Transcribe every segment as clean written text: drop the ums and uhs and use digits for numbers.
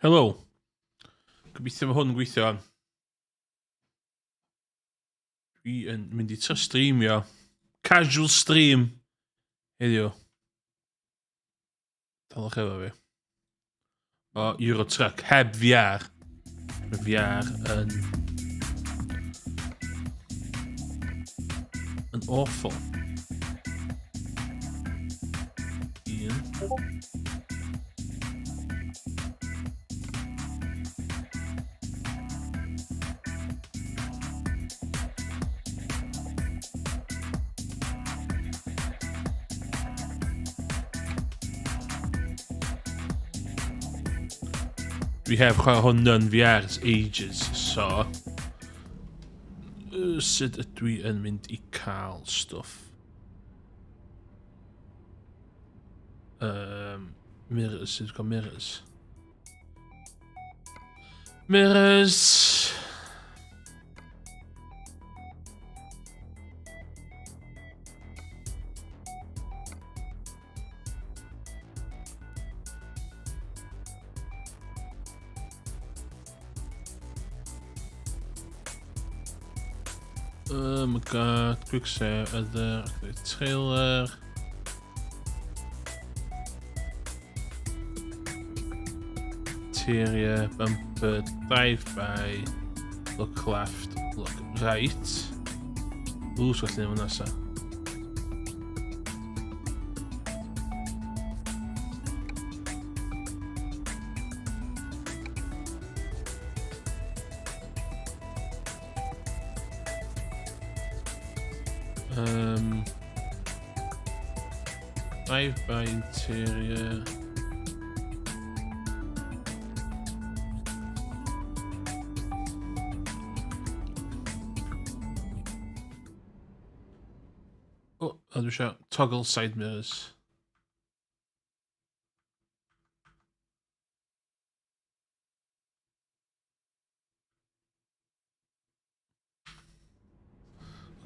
Helo. Gobeithio mae hwn yn gweithio. Dwi yn mynd i trio streamio. Casual stream. Heddiw. Dalwch efo fi. O Euro Truck heb VR. Mae VR yn... yn awful. Un. Dwi heb chwarae hwn yn VR ers ages, so... Sut ydw i yn mynd i cael stwff? Mirrors, sut gael mirrors? Mirrors! Oh my god, quick save, other, activate trailer. Interior, bumper, drive by, look left, look right. Ww, so allan hwnna sa. Drive by interior. Oh, a dwi eisiau toggle side mirrors.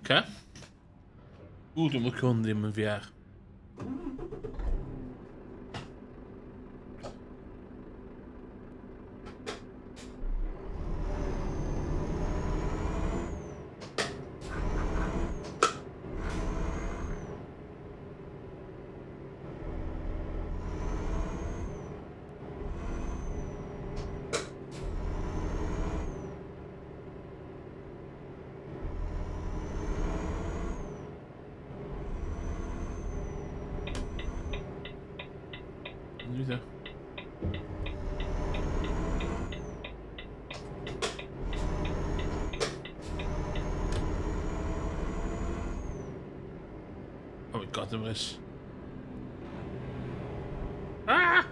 Oce. Ww, dwi'n licio hwn ddim yn VR. Weithio. Oh my god, ymwys. Ah!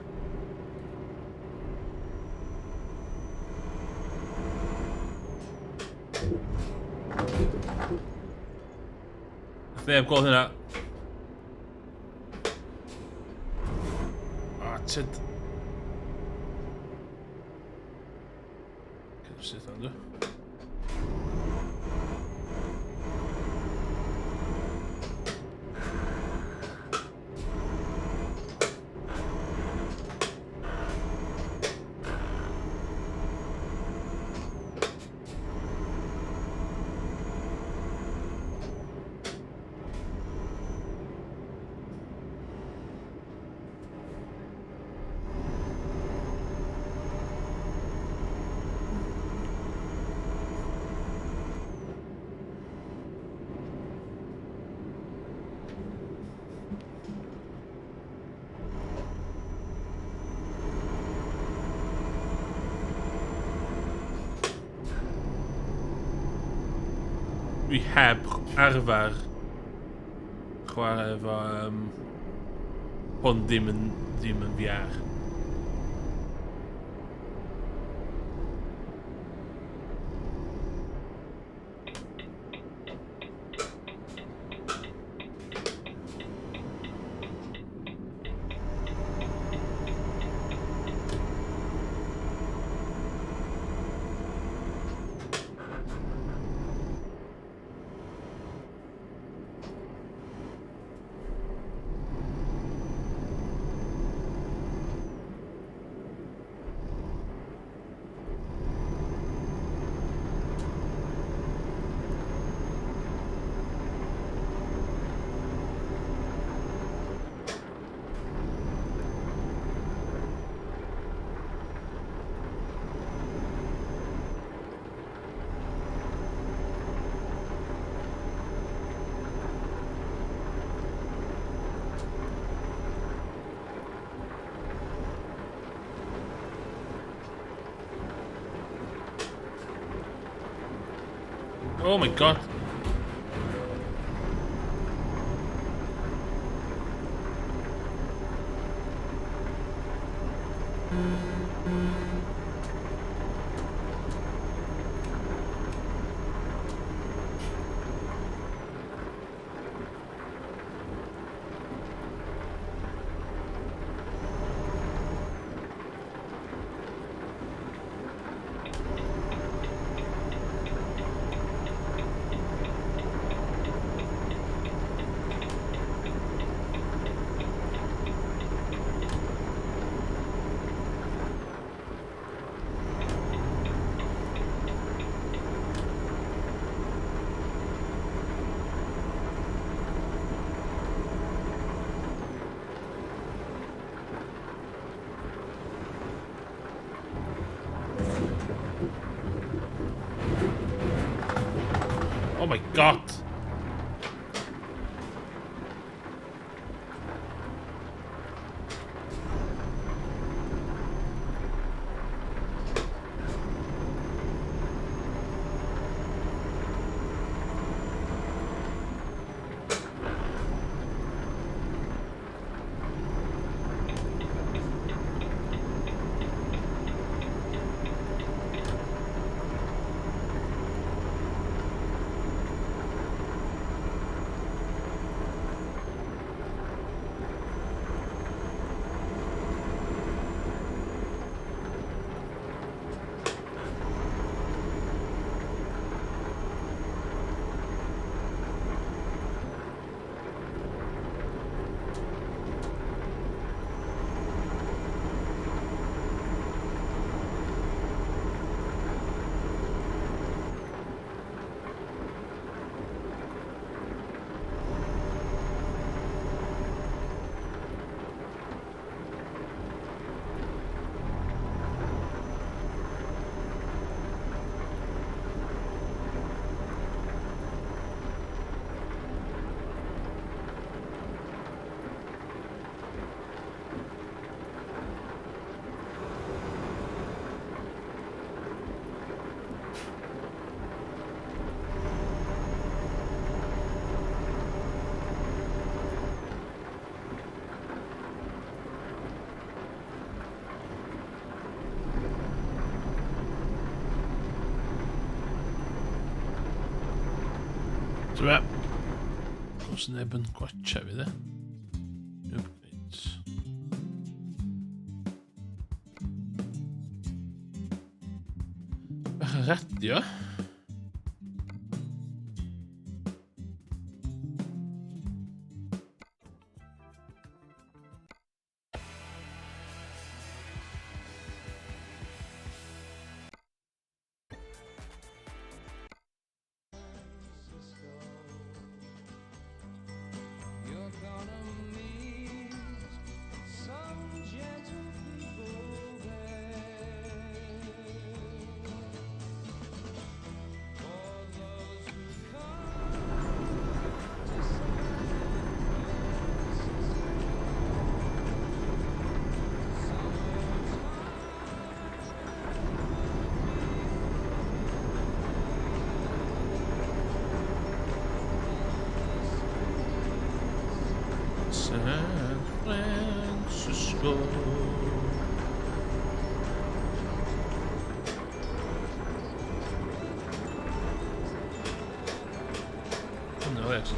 Neb gweld hynna. Ah, tyd. Syth o'n dwi. Dwi heb arfer chwarae efo hwn ddim yn, ddim yn VR. Oh my god. Oh my god! So yeah, os neb yn gwatcha fi dde. Upgrades. Bach yn radio. San Francisco. Oh no, actually.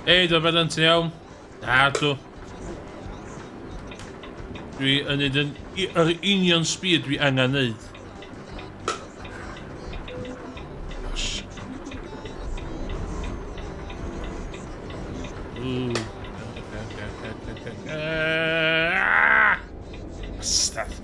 Ei, dwi'n meddwl ti'n iawn? Na, dw. Dwi yn neud yn yr union speed dwi angen neud. Ooh. Okay, okay, okay, okay, okay. Ah! Bastard.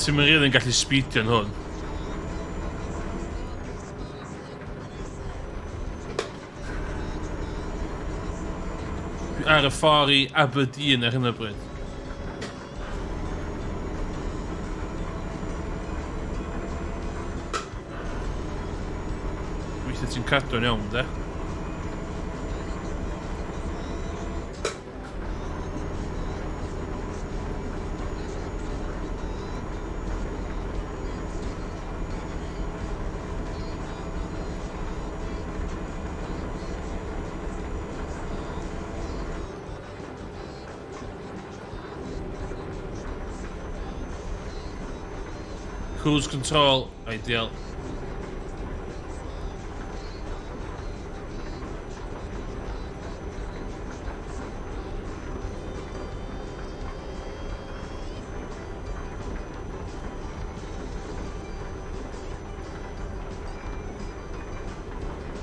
Ti'n mynd rili'n gallu speedio yn hwn. Dwi ar y ffordd i Aberdeen ar hyn o bryd. Gobeithio ti'n cadw'n iawn, de. Cruise control, ideal.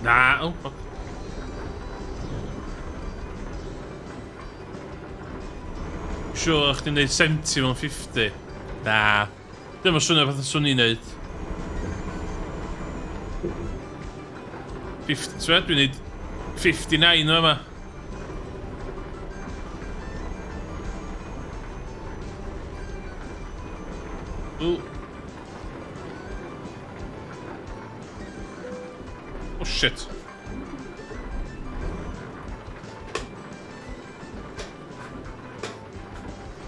Na, oh, fuck. Siwr chdi'n neud 70 mewn 50. Na. Dim yn swnio fath o swn i'n neud. 50, ti'n dwi'n neud 59 o yma. Ooh. Oh shit.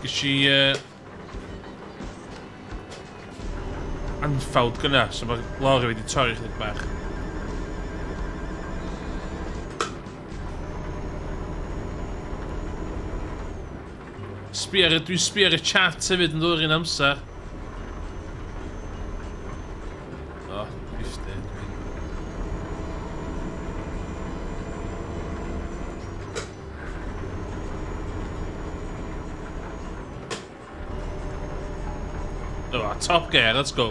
Ges i anffawd gyna, so mae lori wedi torri chydig bach. Sbio ar y, dwi'n sbio ar y chat hefyd yn ddwy'r un amser. O, 50. Oh, top gear, let's go.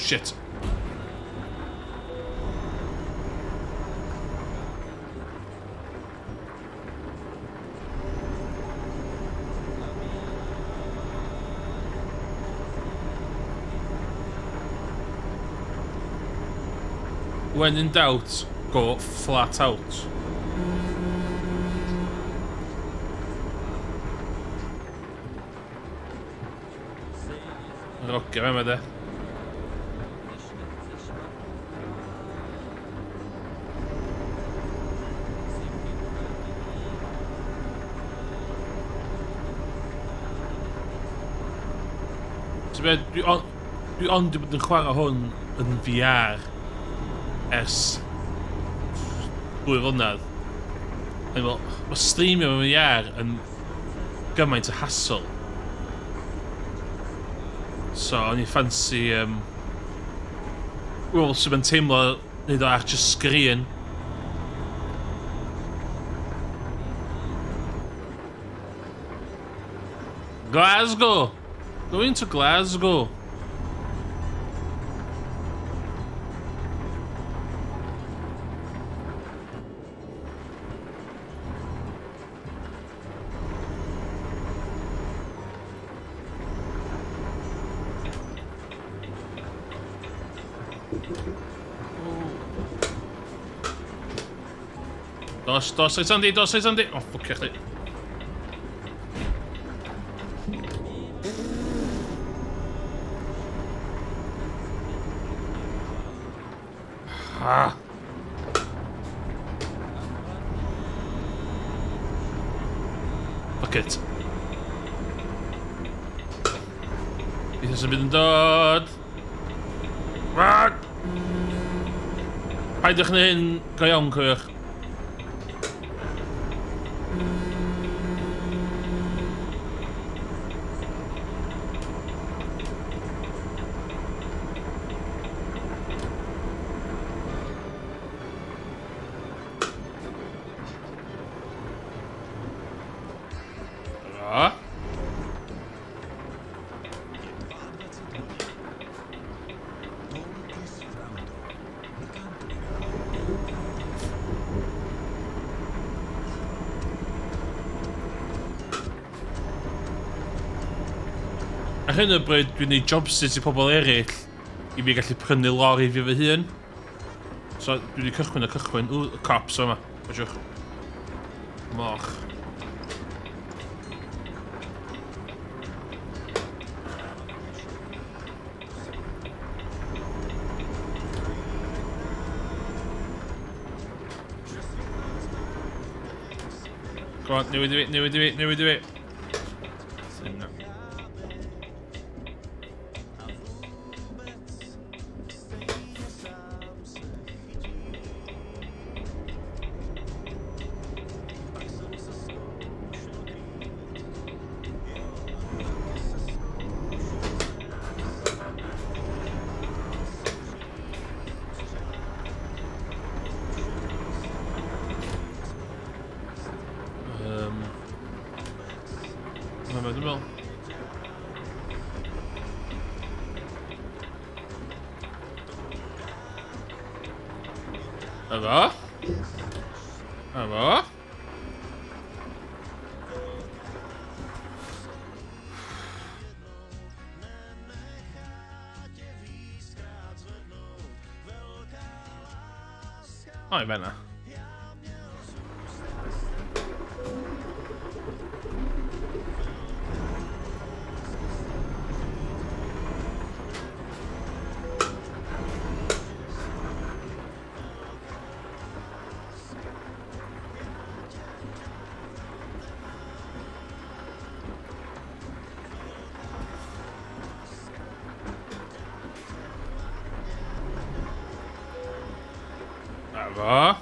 Shit. When in doubt, go flat out. Rocio fe yma de. Ti'n dwi on, dwi ond wedi bod yn chwarae hwn yn VR ers 2 flynedd. Dwi'n meddwl, mae streamio mewn VR yn gymaint o hassle. So, o'n i ffansi... Wel, sut mae'n teimlo neud o ar just screen. Glasgow! Going to Glasgow. Dos, dos, reit Andy, dos, reit Andy. Oh, ffwcio chdi. Ah. Fuck it. Beth sy'n bydd yn dod? Run! Paidwch neu hyn go iawn, cofiwch. A? Ar hyn o bryd, dwi'n neud jobsys i pobl eraill i fi gallu prynu lori fi fy hun. So, dwi wedi cychwyn y cychwyn. Ww, y cops yma. Watsiwch. Moch. Go on, newid i fi, newid i fi, newid i fi. Mae'n dwi'n meddwl. Efo. Efo. O, i fanna. Na fo.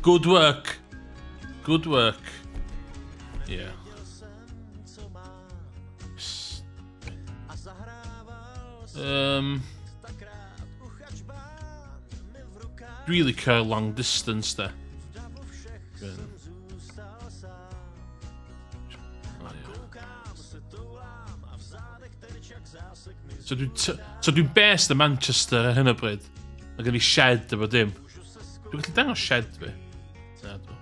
Good work. Good work. Yeah. Dwi licio long distance de. So dwi'n so dwi based yn Manchester ar hyn o bryd. Mae gen i shed efo dim. Dwi'n gallu dangos shed fi. Na, dwi.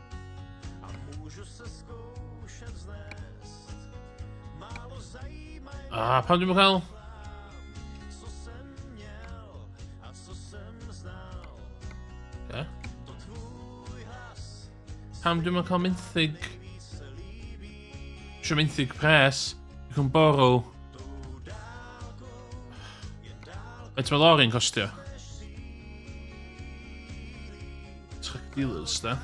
Ah, pam dwi'n cael? Okay. Pam dwi'n cael menthyg? Eisiau menthyg pres. You can borrow. Faint mae lori'n costio? Truck dealers, da.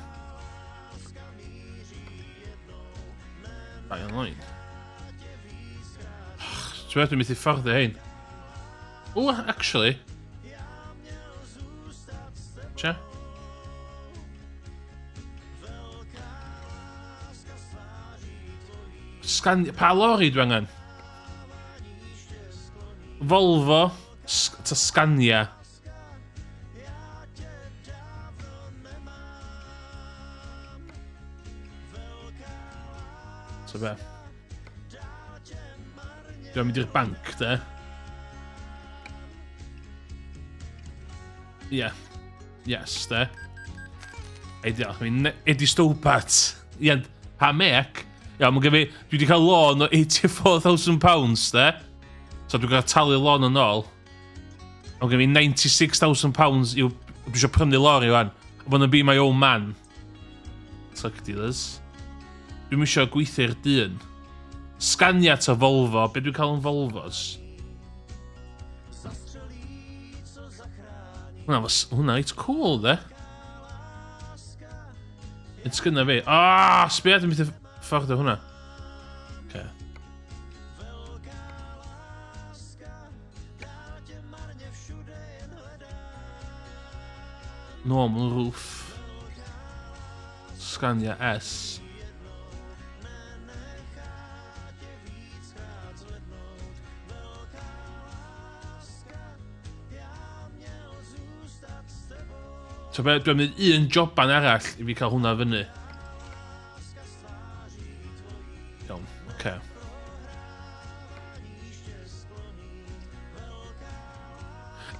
Buy online. Ti'n meddwl dwi'n methu fforddio hein? O, actually. Che? Sgan... Pa lori dwi angen? Volvo, ta Scania. So be? Dwi'n mynd i'r banc, de. Ie. Yeah. Yes, de. Ideal. I mean, Eddie Stobart. Ie, pa mec? Ia, mae'n gyfi... Dwi wedi cael loan o £84,000, de. So dwi'n cael talu loan yn ôl. Mae'n gyfi £96,000 i'w... Dwi eisiau prynu lori wan. I wanna be my own man. Truck dealers. Dwi'n eisiau gweithio i'r dyn. Scania ta Volvo. Be dwi'n cael yn Volvos? Hwnna, hwnna reit cool, de. Yn sgynna fi. Ah, sbia, dwi'n methu ffordd o hwnna. Okay. Normal roof. Scania S. So be, dwi'n mynd un joban arall i fi cael hwnna fyny. Iawn, oce. Okay.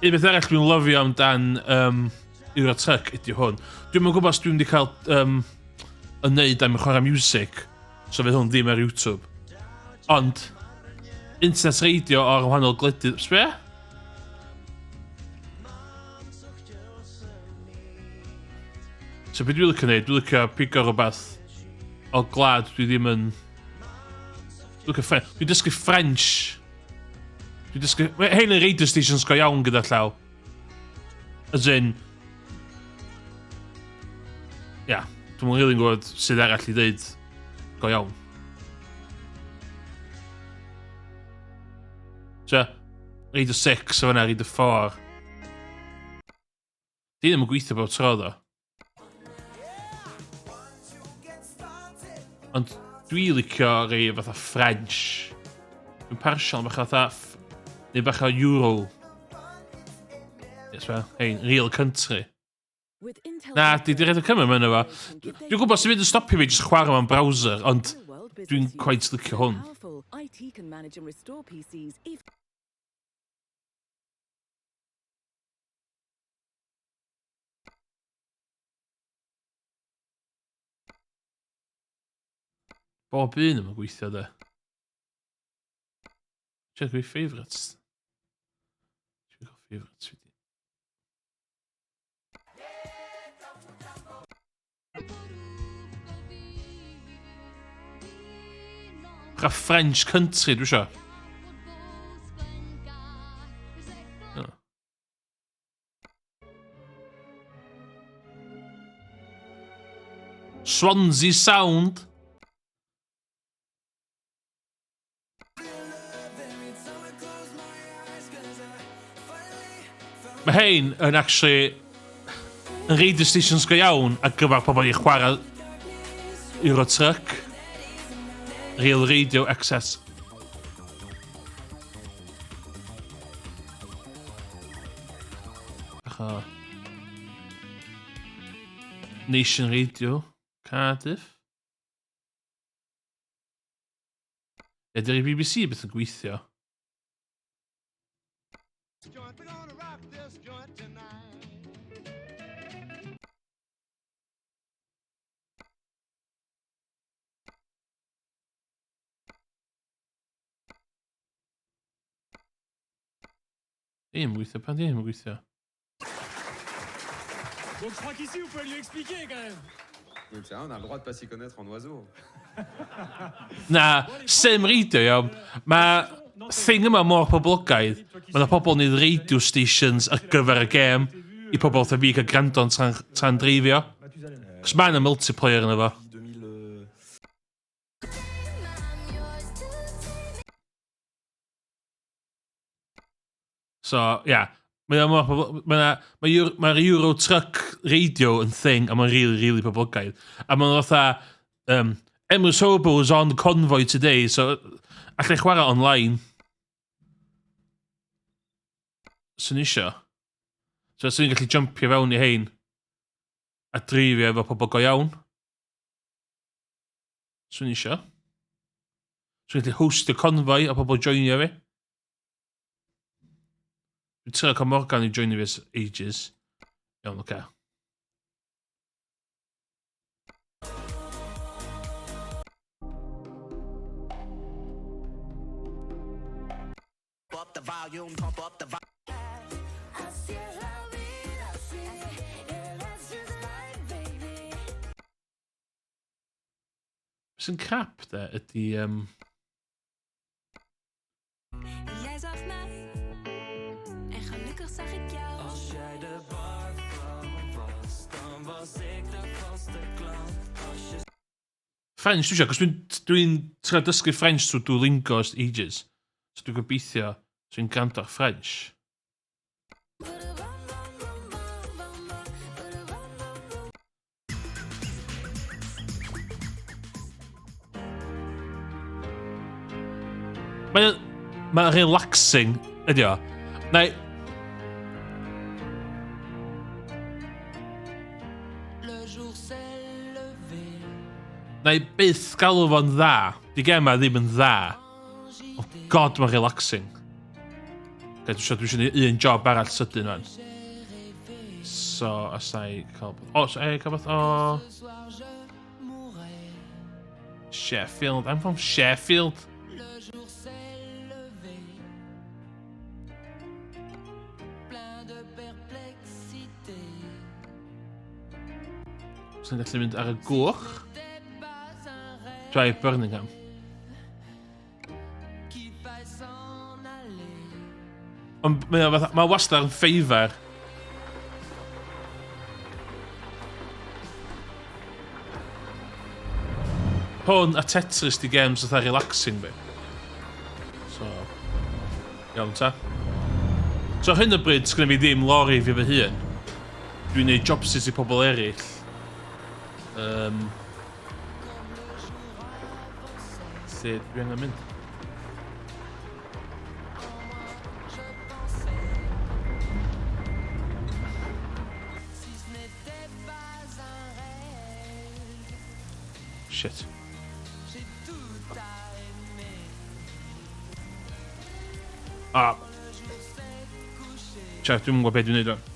Un beth arall dwi'n lyfio amdan um, Euro Truck ydy hwn. Dwi'n yn gwybod os dwi'n wedi cael um, yn neud am chwarae music, so fydd hwn ddim ar YouTube. Ond, internet radio o'r wahanol gledydd. Sbia? So beth dwi'n licio neud, dwi'n licio pigo rhywbeth o glad dwi ddim yn... Dwi'n licio French. Dwi'n dysgu French. Dwi'n dysgu... Mae hein yn radio stations go iawn gyda llaw. As in... Ia, yeah, dwi'n rili'n gwybod sydd arall i ddeud go iawn. So, Radio 6 o fanna, Radio 4. Di ddim yn gweithio bob tro ddo. Ond dwi licio rei fatha French. Dwi'n partial bach fatha... Neu bach o Euro. Yes, well, hey, real country. Na, di di Radio Cymru mae'n efo. Dwi'n gwybod sy'n mynd yn stopio fi jyst chwarae mewn browser, ond dwi'n quite licio hwn. Bob un yn gweithio de. Check my favourites. Check my favourites fi. Bach o French country dwi isio. Oh. Swansea Sound. Mae hein yn actually yn radio stations go iawn ar gyfer pobl i chwarae Euro Truck. Real Radio Access. Bach o Nation Radio, Cardiff. Ydy'r BBC beth yn gweithio? Ddim yn gweithio, pan di ddim yn gweithio? Donc je crois qu'ici, vous pouvez lui expliquer quand même. Donc ça, on a le droit de pas s'y connaître en oiseau. Na, sim radio, iawn. Mae thing yma mor poblogaidd. Mae yna pobl yn neud radio stations ar gyfer y gêm i pobl fatha fi cael gwrando yn tra'n tra dreifio. Cos mae yna multiplayer yna fo. So, ia. Yeah. Mae o mor pobl... Mae 'na... Mae Euro, mae'r Euro Truck Radio yn thing, a mae'n really, really poblogaidd. A mae'n fatha... Emrys Hobo is on convoy today, so... Allai chwarae online. Swn i isio. So, swn i'n gallu jumpio fewn i hein. A dreifio efo pobl go iawn. Swn i isio. Swn i'n gallu hostio convoy a pobl joinio fi. Dwi'n trio cael Morgan i joinio fi ers ages. Iawn, oce. Okay. Up the volume, pump up the volume. Be sy'n crap de ydy... Um, Jij zag mij en gelukkig zag ik jou. Als jij de barvrouw was, dan was ik de vaste klant. French dwi eisiau, cos dwi'n dwi trio dysgu French trwy Duolingo ers ages. So dwi'n gobeithio dwi'n gwrando ar French. Mae'n mae relaxing, ydi o. Na i... Na i byth galw fo'n dda. Di gema ddim yn dda. Oh god, mae'n relaxing. Dwi eisiau dwi eisiau un job arall sydyn fan. So, os na i cael... O, so, e, cael beth o... Sheffield. I'm from Sheffield. Os ni'n gallu mynd ar y gwch. Drive Birmingham. Ond mae o fatha, mae wastad yn ffeifar. Hwn a Tetris di games fatha relaxing fi. So, iawn ta. So ar hyn o bryd, sgynna fi ddim lorry fi fy hun. Dwi'n neud jobsys i pobl eraill. Um, Lle dwi angen mynd? Shit. Ah. Cioè, dwi'm yn gwybod beth dwi'n neud o'n.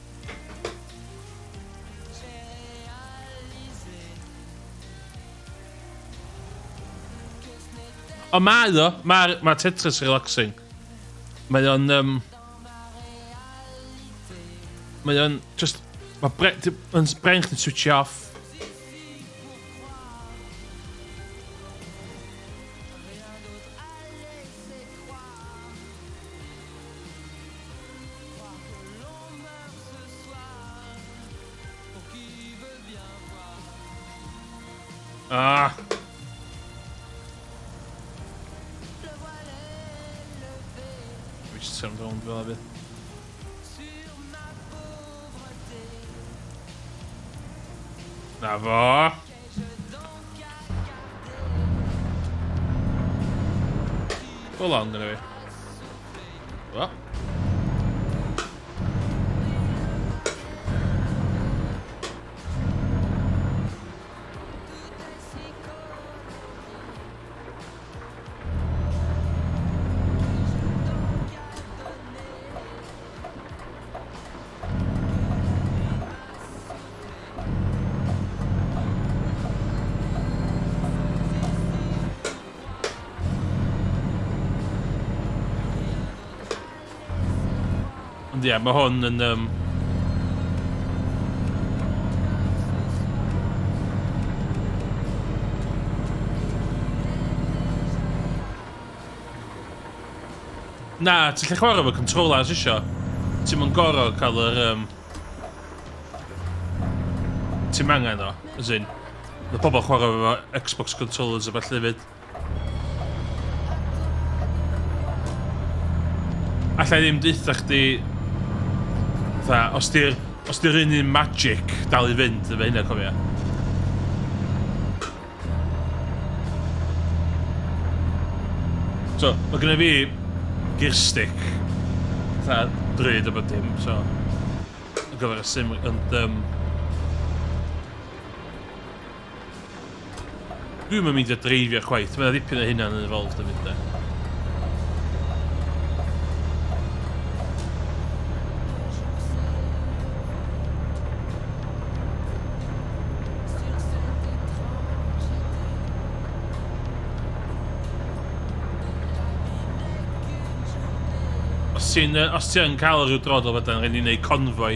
Ond mae o, mae, mae Tetris relaxing. Mae o'n... Um, mae o'n just... Mae bre, yn brain chdi'n switch off. Ah! Dwi jyst yn rownd fel fydd. Na fo! Go long gyda fi. Well. Ond ie, mae hwn yn... Um... Na, ti'n lle chwarae efo controller os isio. Ti'n mynd gorau cael yr... Um... Ti'n angen o, as in. Mae pobl chwarae efo Xbox controllers a felly hefyd. Alla i ddim deutha chdi... Fatha, os di'r os di'r un un magic dal i fynd efo hynna, cofia. So, mae genna fi gear stick. Fatha, drud a bod dim, so... Ar gyfer y sim, ond... Um, Dwi'm yn meindio dreifio chwaith, mae 'na ddipyn o hynna'n involved hefyd de. Os ti'n os ti yn cael rhyw dro o fydden, rhaid ni wneud convoy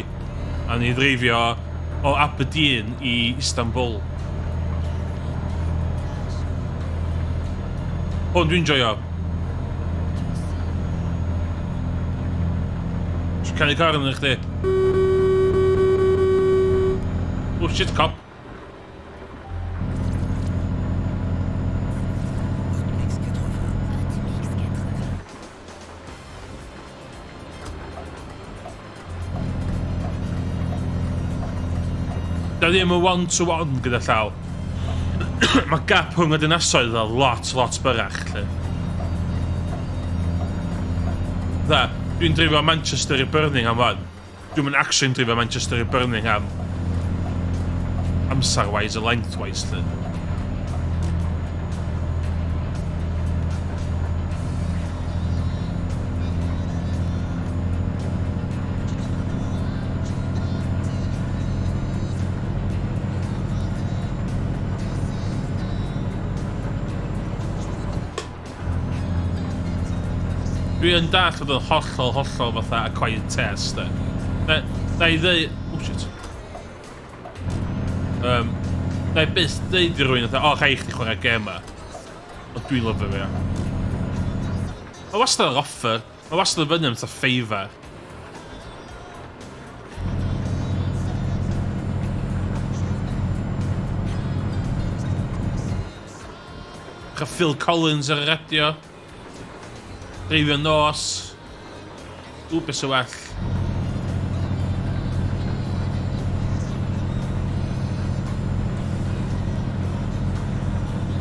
a ni ddreifio o Aberdeen i Istanbul. Hwn dwi'n joio. Ti'n canu corn yn chdi. Oh shit, cop. Dio ddim yn one to one gyda llaw. Mae gap rhwng y dinasoedd a lot, lot byrach, lle. Dda, dwi'n dreifio Manchester i Birmingham wan. Dwi'm yn actually'n dreifio Manchester i Birmingham amser-wise a length-wise, lly. Dwi yn dallt fod o'n hollol, hollol fatha acquired taste, de. Na, na i ddeu... Oh, shit. Um, na i byth ddeud i rywun fatha, o, oh, rhaid i chdi chwarae gêm ma. Ond dwi'n lyfio fe. Mae wastad ar offer. Mae wastad yn fyny am fatha favour. Cha Phil Collins ar y radio. Dreifio nos. Ww, beth sy'n well.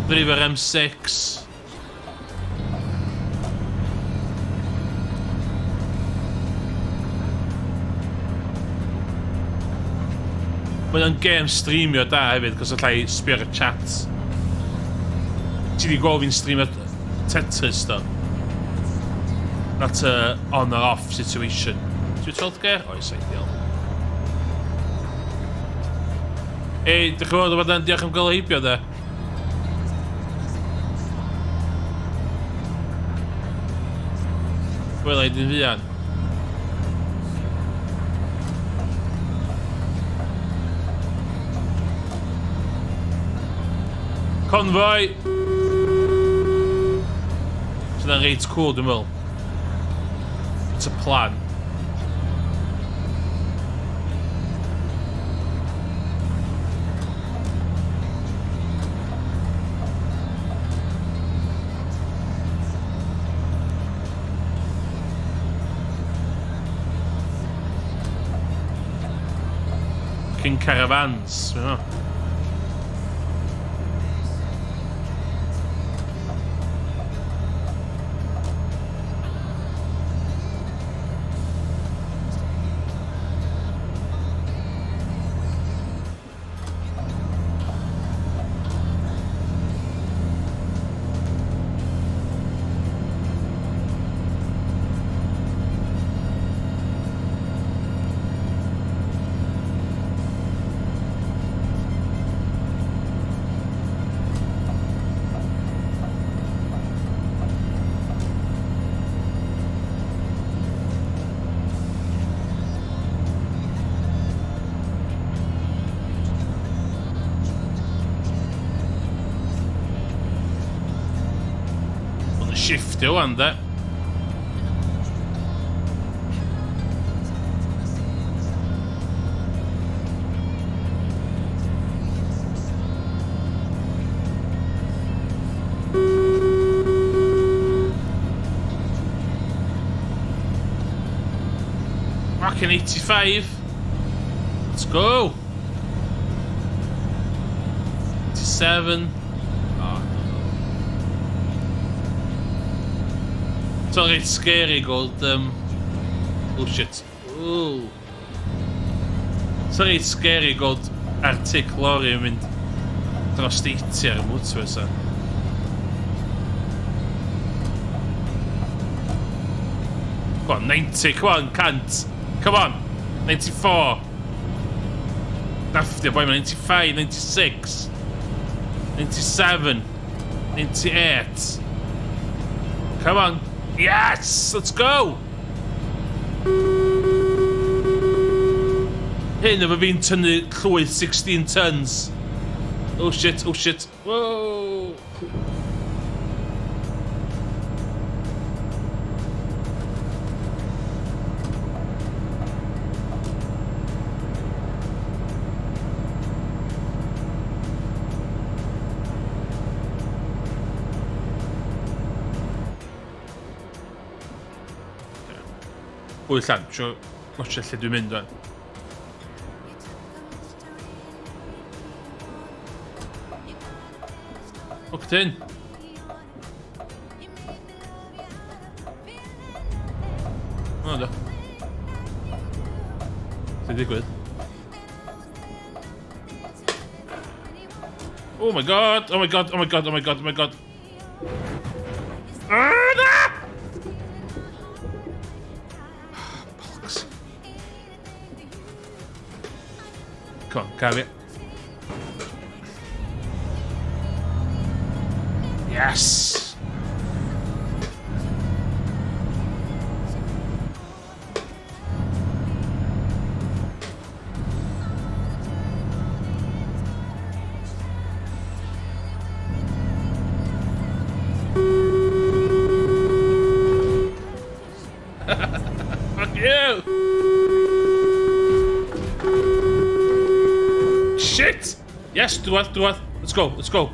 Dreifio'r M6. Mae o'n gêm streamio da hefyd, cos allai sbio ar y chat. Ti di gweld fi'n streamio Tetris, do? Not a on or off situation. Ti'n 12th gear? Oes, ideal. Ei, diolch yn fawr, Ramadan, diolch am gael heibio, de. Wela i di'n fuan. Convoy! So yna'n reit cool, dwi'n meddwl. It's a plan. King Caravans, you know. Ond y shiftio wan, de. Fucking 85. Let's go. 87. Oh, It's all reit scary gweld... Oh shit. Ooh. It's reit scary gweld Arctic lorry yn mynd dros 80 ar y motorway sa. Go on, 90, come on, cant. Come on, 94. Daffio, boi, 95, 96, 97, 98. Come on. Yes! Let's go! Hyn efo fi'n tynnu llwyth 16 tons. Oh shit, oh shit. Whoa! Pwy allan, trio watcha lle dwi'n mynd fan. Hooked in. O, do. Sy'n digwydd? Oh my god, oh my god, oh my god, oh my god, oh my god. Ah, na! Bollocks. Come on, carry it. Yes! Fuck you! Shit! Yes, drwadd, drwadd. Let's go, let's go.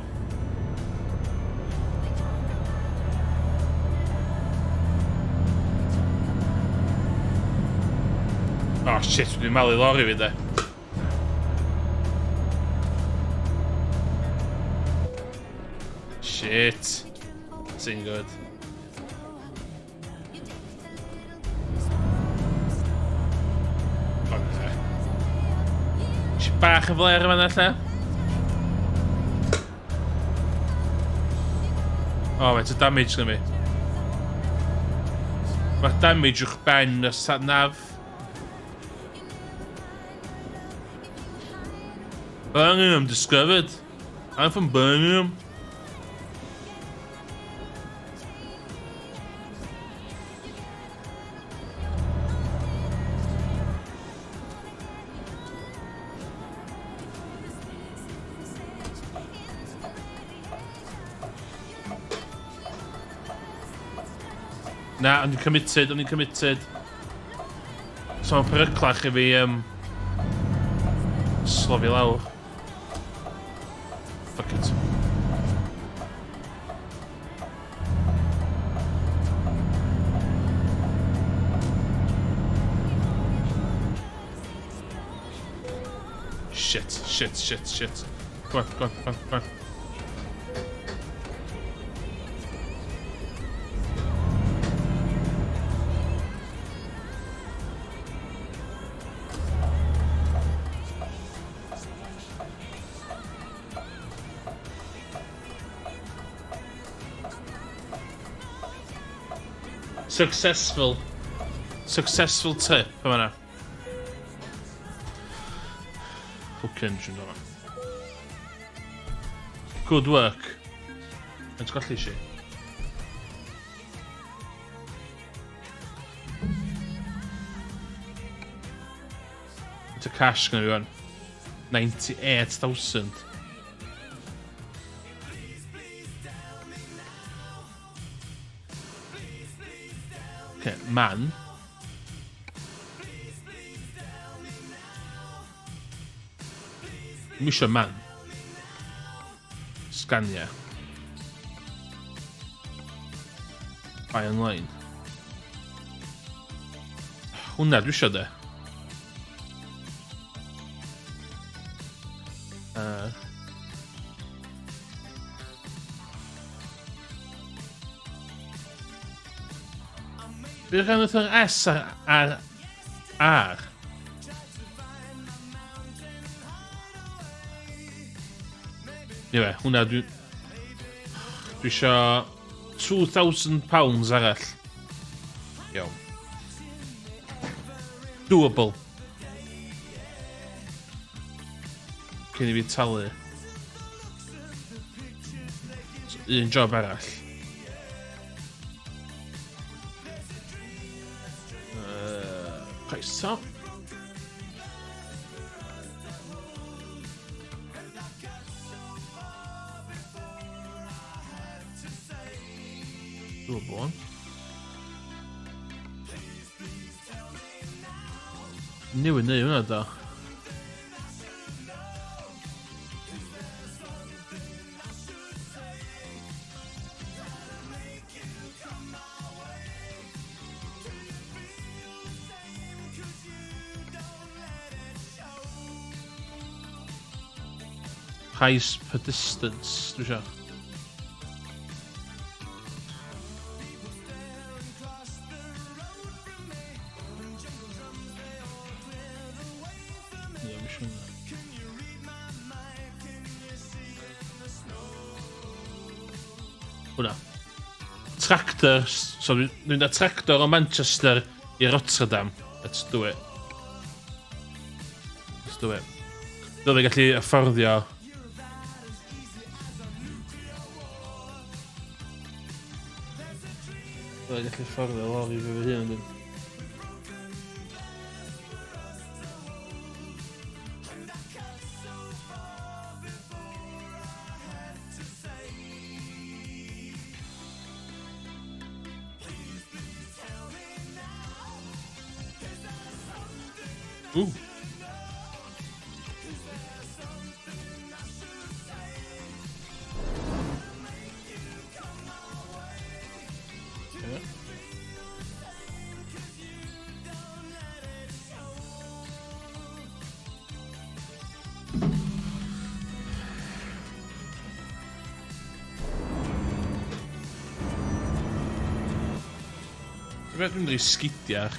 Oh shit, dwi'n malu lorry fi de. Shit. This ain't good. Okay. Eisiau bach yn flair yma lle? Oh, mae'n damage na fi. Mae'r damage uwch ben y sat nav. Birmingham discovered. I'm from Birmingham. Na, o'n i'n committed, o'n i'n committed. So mae'n peryclach i fi slofi lawr. Fuck it. Shit, shit, shit, shit. Come on, come on, come on, come on. Successful. Successful trip yma na. Fucking engine yma. Good work. Faint golli si? Faint o cash gynna fi wan? 98,000. Okay, man. Dwi'n eisiau man. Scania. Buy online. Hwna dwi eisiau de. Bydd rhan wrth yr S ar R. Ie, hwnna dwi... Dwi isio £2,000 arall. Iawn. Doable. Cyn i fi talu. So, un job arall. Croeso. Doable one. New yn neu hwnna do. Price per distance, dwi eisiau. Hwna. Tractor, so dwi'n mynd â tractor o Manchester i Rotterdam. Let's do it. Let's do it. Dylai gallu afforddio. Dylai gallu afforddio lorry fi fy hun, dyn. Ooh. Dwi'n mynd i sgidiau.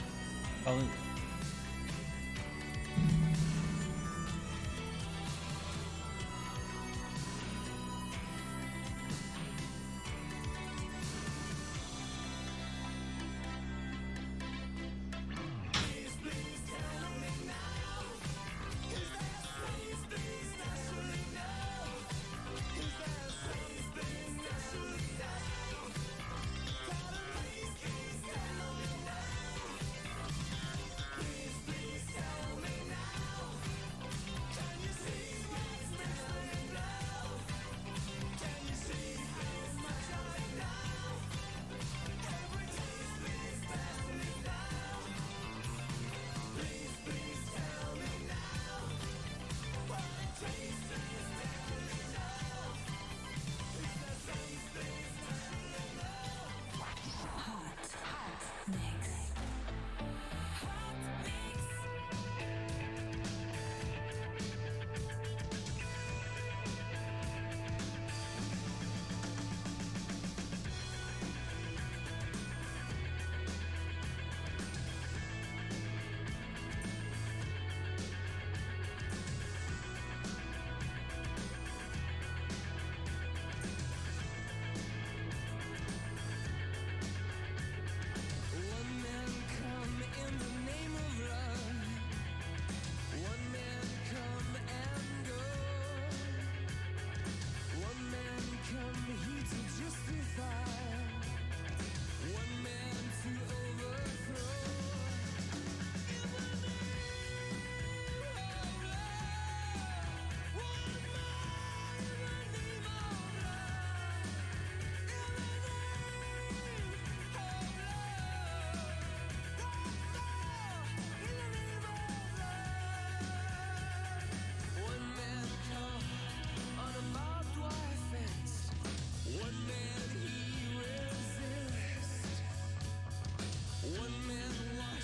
Hot Mix.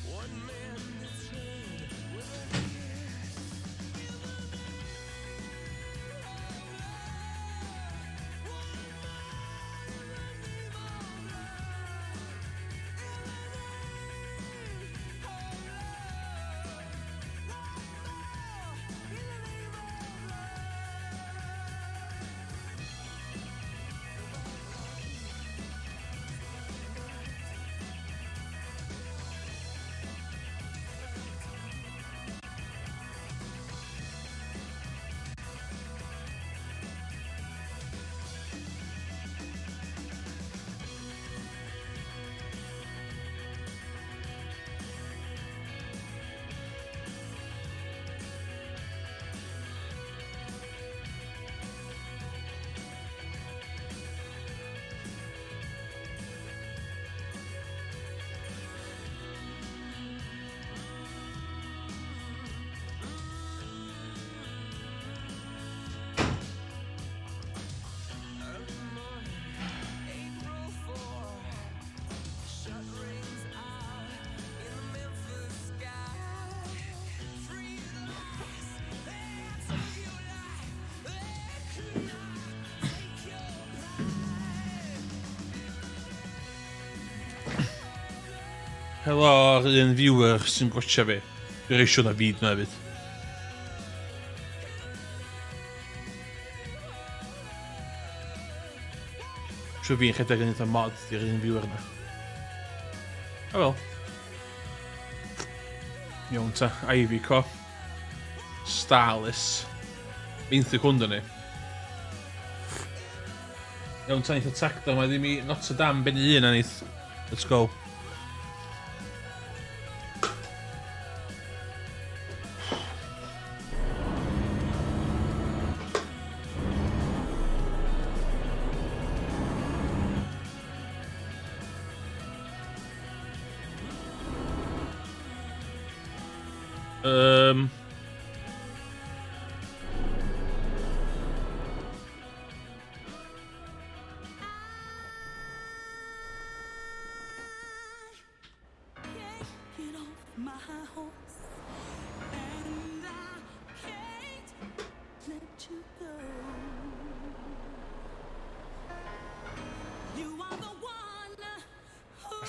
Hot Mix. Helo, un viewer sy'n gwatcha fi. Dwi'n rhaid siŵr na fi dwi hefyd. Siwr fi'n rhedeg yn eitha mod i'r un viewer yna. O wel. Iawn ta, Ivy Co. Starless. Benthyg hwn dyn ni. Iawn ta, neith y tractor ma ddim i Notre Dame ben un a neith. Let's go.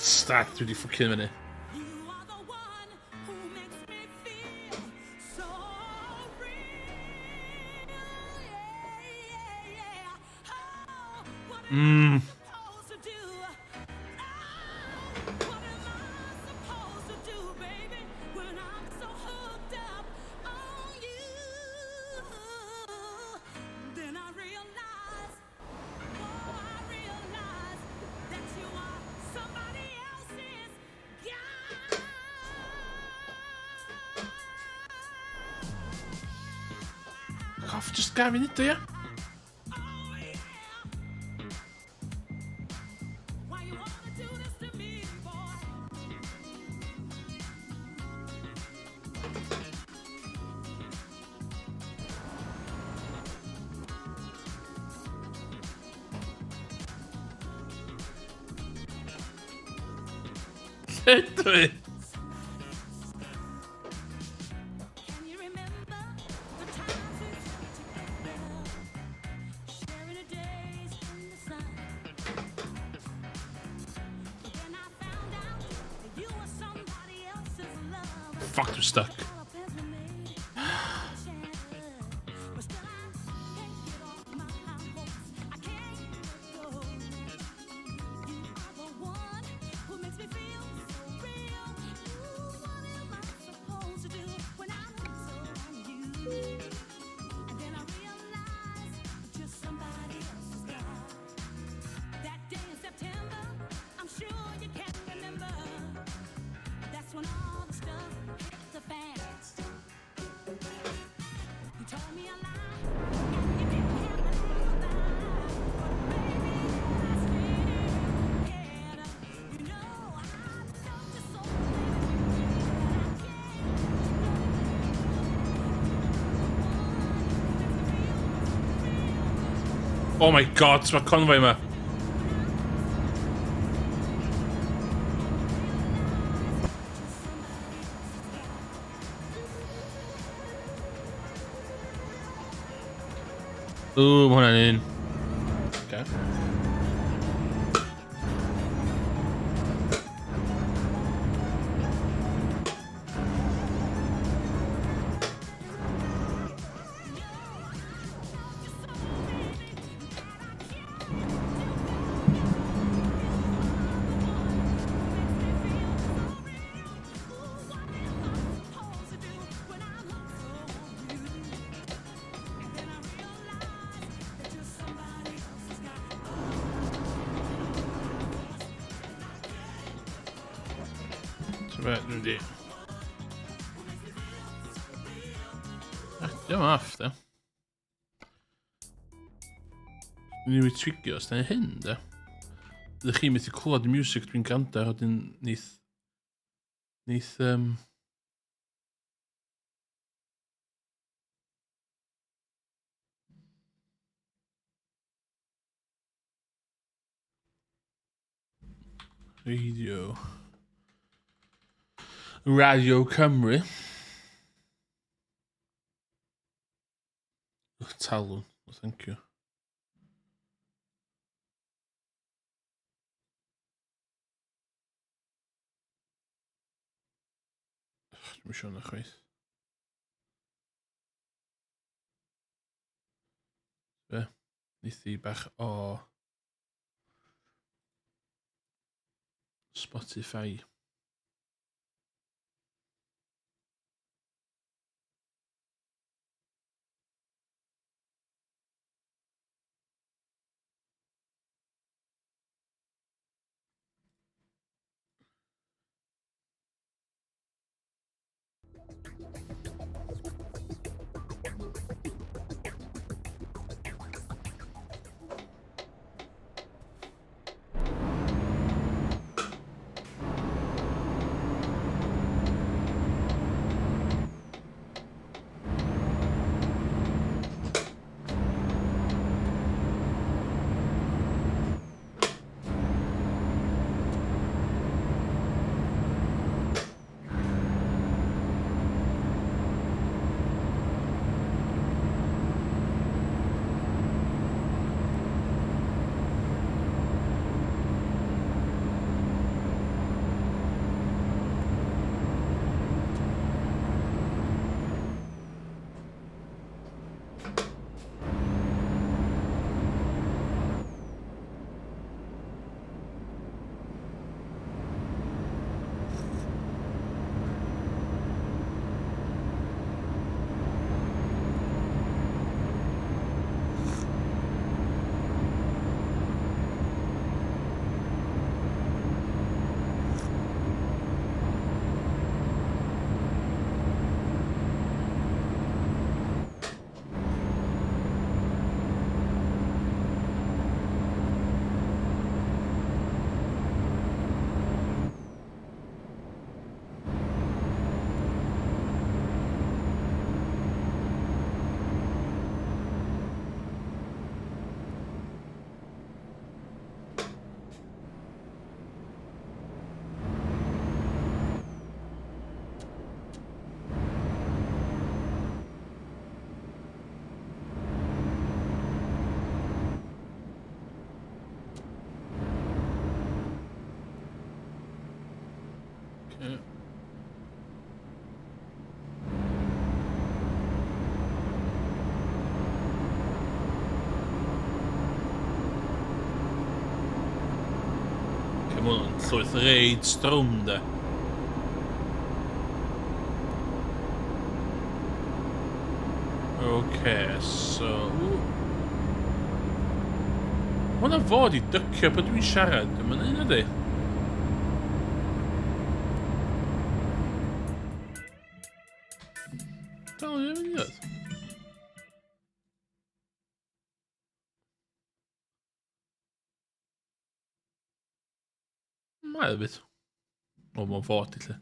Start dwi wedi ffwcin fyny. Coff, just gafin ido, ia? Lle ydw i? Fuck, dwi'n stuck. Oh my god, mae'r convoy yma. Ww, mae hwnna'n un. Okay. So be, dwi'n di... Ah, diolch off, de. Dwi'n newid trigio os da hyn, de. Ydych chi'n methu clywed y music dwi'n gwrando ar, wedyn neith... Neith, Radio. Radio Cymru. Ugh, Talwn. Oh, thank you. Ugh, Dwi'm isio hwnna chwaith. Be? Neith i bach o... Spotify. Okay. Come on, llwyth reid strwm de. Okay, so... Hwna fod i dycio pan dwi'n siarad, dwi'n mynd ydi? Dal i'n mynd i ddod. Mae o bit. O, mae'n fod i lle.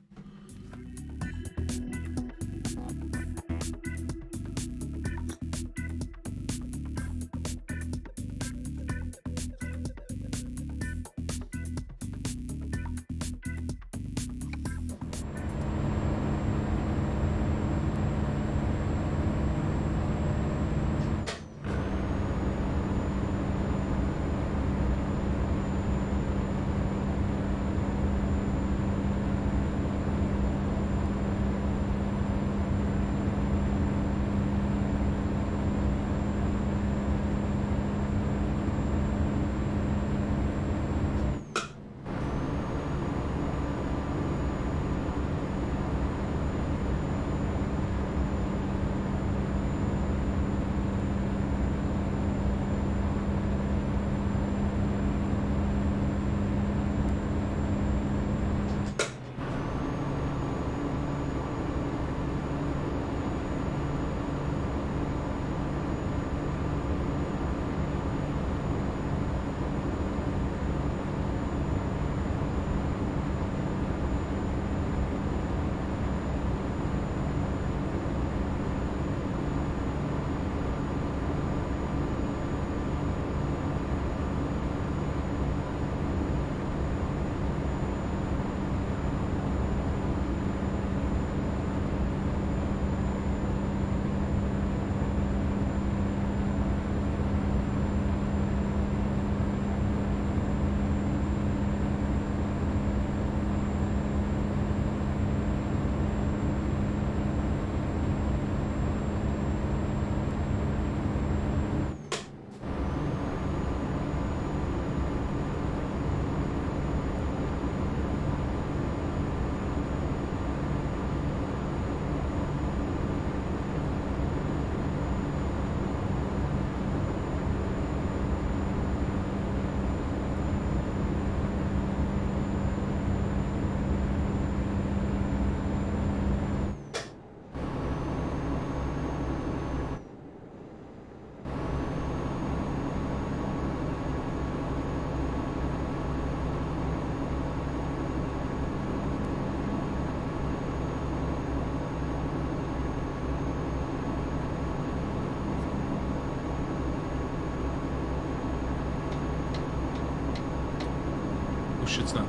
Shit na.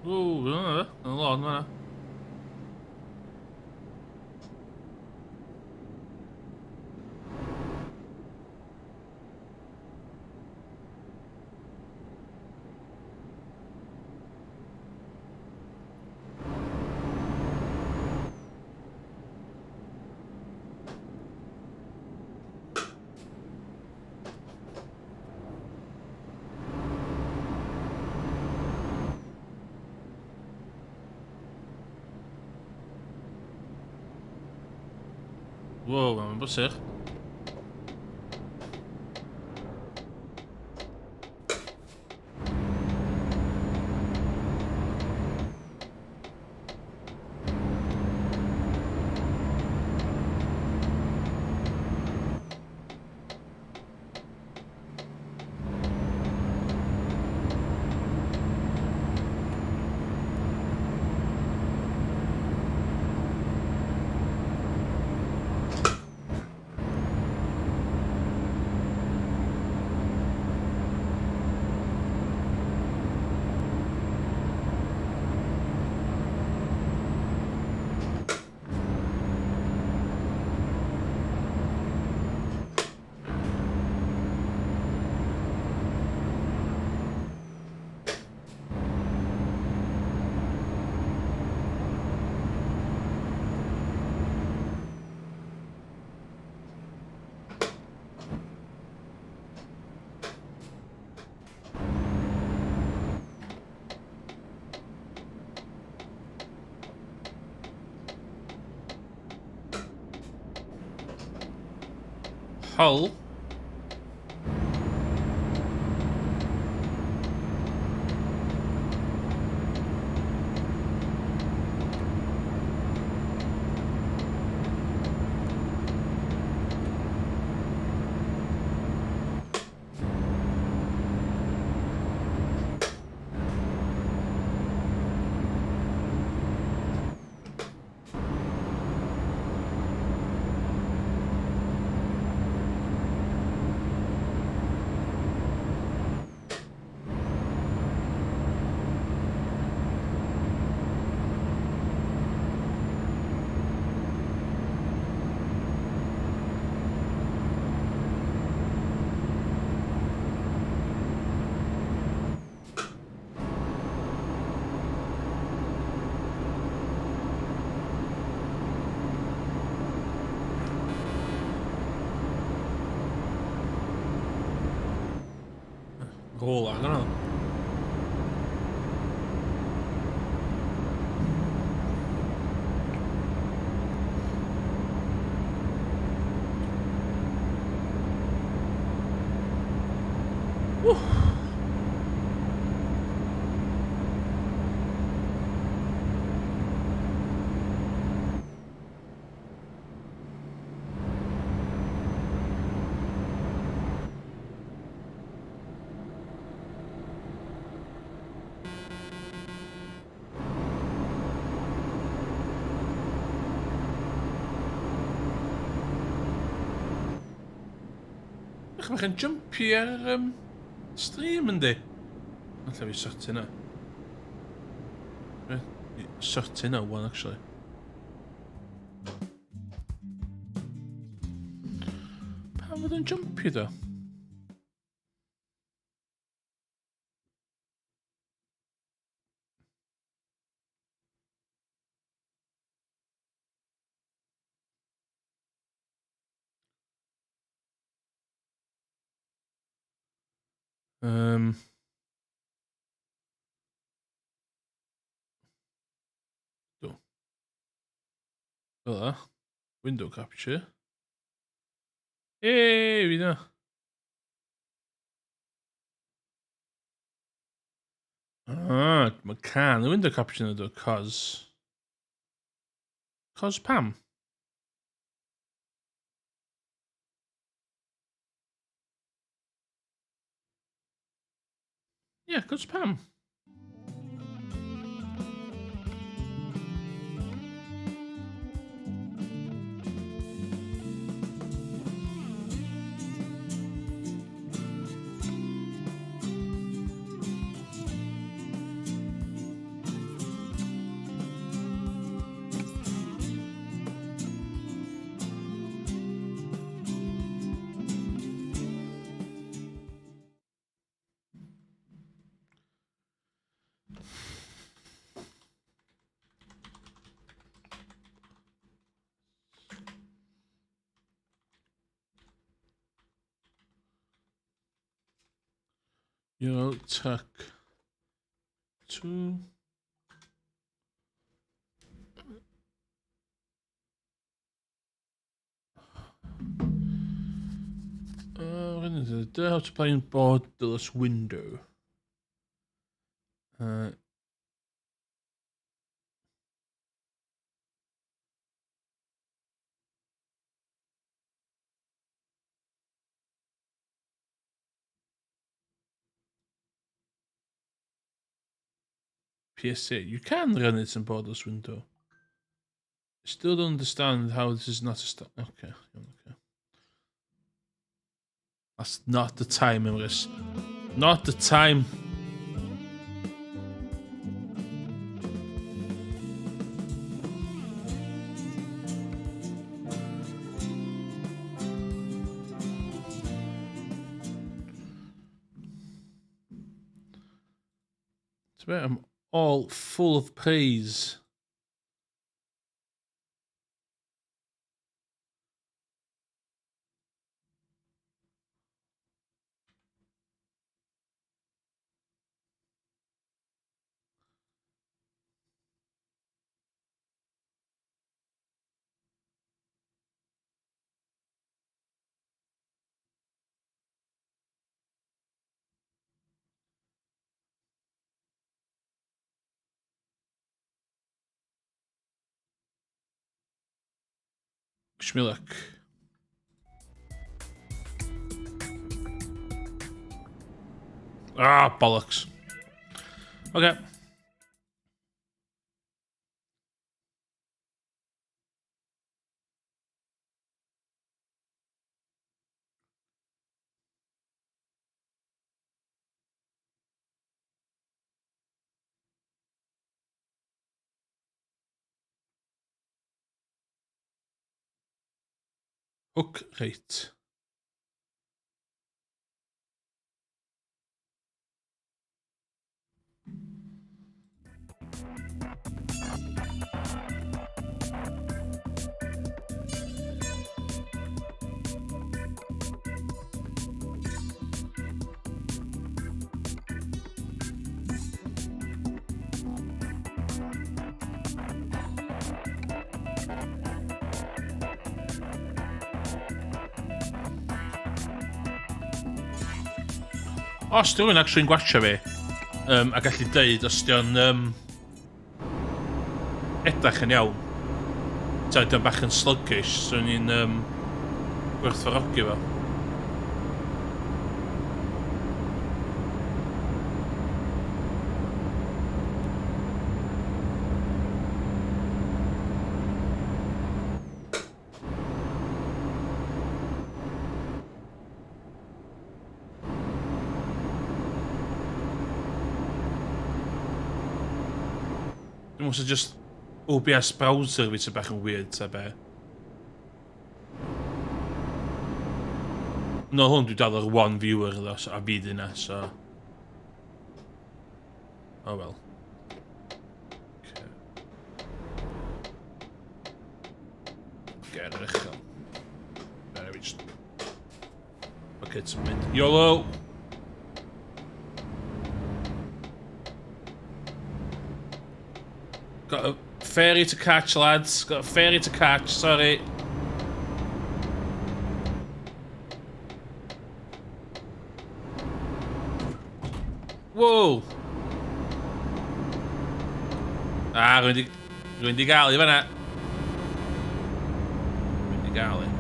Ww, dyna fe. Yn y lôn fan'na. Wow, mae'n brysur. Hull. Rola, I don't know. Woo. Ych bach yn jumpy ar stream yndi? Alla fi sortio hynna. Sortio hynna one actually. Pam fod yn jumpy do? Do. Fel 'a. Window capture. Hey, fi 'na. Ah, mae can y window capture yna do, cos... Cos pam? Ie, yeah, cos pam? Euro Truck 2. How to play in borderless window. PSA. You can run it in borderless window. Still don't understand how this is not a stop. Okay, okay. That's not the time, Emrys. Not the time. I'm all full of praise. Wish me luck. Ah, bollocks. Okay. Hook rate. Os di rhywun actually'n gwatcha fi a gallu deud os di o'n edrych yn iawn, ta ydi o'n bach yn sluggish, so ni'n gwerthfawrogi fo. Dwi'n meddwl just OBS browser fi sy'n bach yn weird ta be. No, hwn dwi dal ar one viewer ddo, so, a fi di na, so... Oh well. Okay. Get yr uchel. There we just... Okay, it's mynd. YOLO! Got a ferry to catch, lads. Got a ferry to catch, sorry. Whoa! Ah, rwy'n di gael i fanna. Rwy'n di gael i.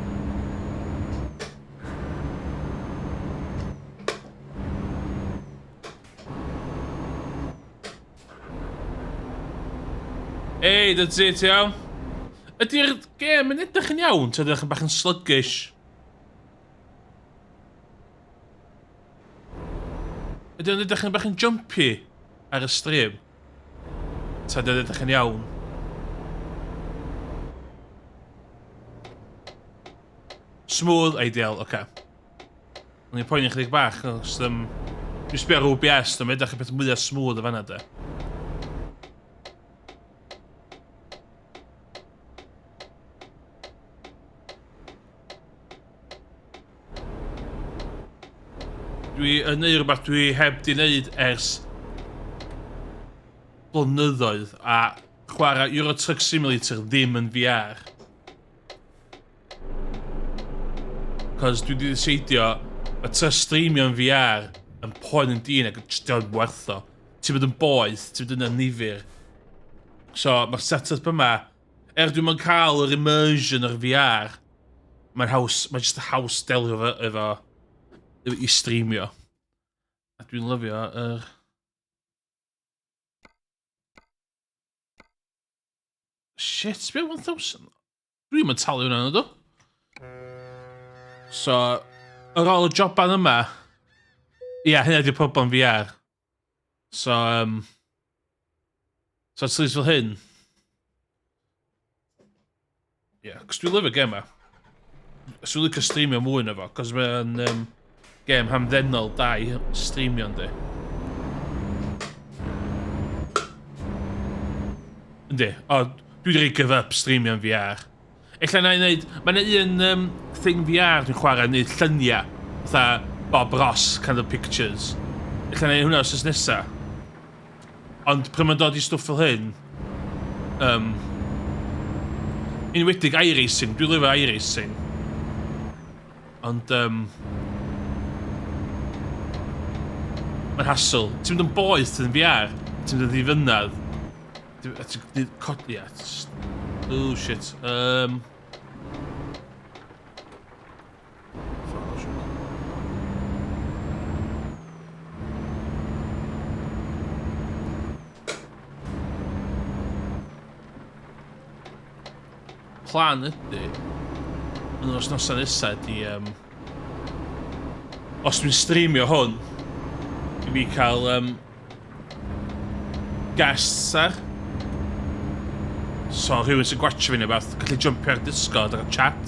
Hey, that's it, iawn. Ydy'r gêm yn edrych yn iawn? Ta edrych yn bach yn sluggish? Ydy o'n edrych yn bach yn jumpy ar y stream? Ta ydy o'n edrych yn iawn? Smooth, ideal, oce. Okay. O'n i'n poeni chydig bach, os dwi'n sbio ar OBS, dwi'n edrych yn peth mwyaf smooth o fanna, de. Dwi yn neud rhywbeth dwi heb di wneud ers blynyddoedd a chwarae Euro Truck Simulator ddim yn VR. Cos dwi wedi deseidio Mae tra streamio yn VR yn poen yn dyn ac yn just dio'n werth o. Ti'n mynd yn boeth, ti'n mynd yn annifyr. So, mae'r setup yma, er dwi'm yn cael yr immersion o'r VR, mae'n haws, mae'n just haws delio efo, efo, i streamio. A dwi'n lyfio yr... Shit, sbio 1000. Dwi'n mynd talu hwnna, ydw? So, ar ôl y joban yma, ia, yeah, hynna di'r problem VR. So, so at least fel hyn. Ie, yeah, cos dwi'n lyfio gem ma. So dwi'n licio streamio mwy na fo, cos mae'n gem hamddenol da i streamio yndi. Yndi, o, dwi wedi rhoi give up streamio yn VR. Ella na i wneud, mae yna un thing VR dwi'n chwarae, neud lluniau, fatha Bob Ross kind of pictures. Ella na i hwnna os nesa. Ond pryd mae'n dod i stwff fel hyn, enwedig iRacing, dwi'n lyfio iRacing. Ond, mae'n hassle. Ti'n mynd yn boeth yn VR, ti'n mynd yn ddifynadd. A ti'n gwneud codi a... Oh shit. Plan ydy, yn yr wythnosau nesaf ydy, os dwi'n streamio hwn, i fi cael guests ar. So rhywun sy'n gwatio fi neu beth, gallu jumpio ar Discord ar y chat.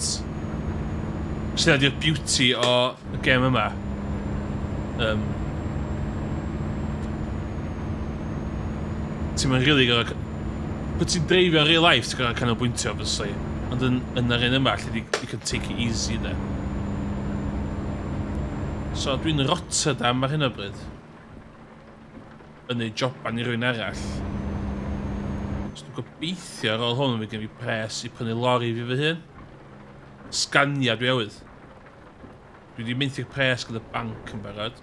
So ydy'r beauty o y gêm yma. Ti'n mynd really gorau... Pwy ti'n dreifio yn real life, ti'n gorau canolbwyntio, obviously. Ond yn yr un yma, lle di, you can take it easy, de. So dwi'n Rotterdam ar hyn o bryd. Yn neud joban i rywun arall. So dwi'n gobeithio ar ôl hwn fe gen fi pres i prynu lori fi fy hun. Scania dwi awydd. Dwi wedi menthyg pres gyda banc yn barod.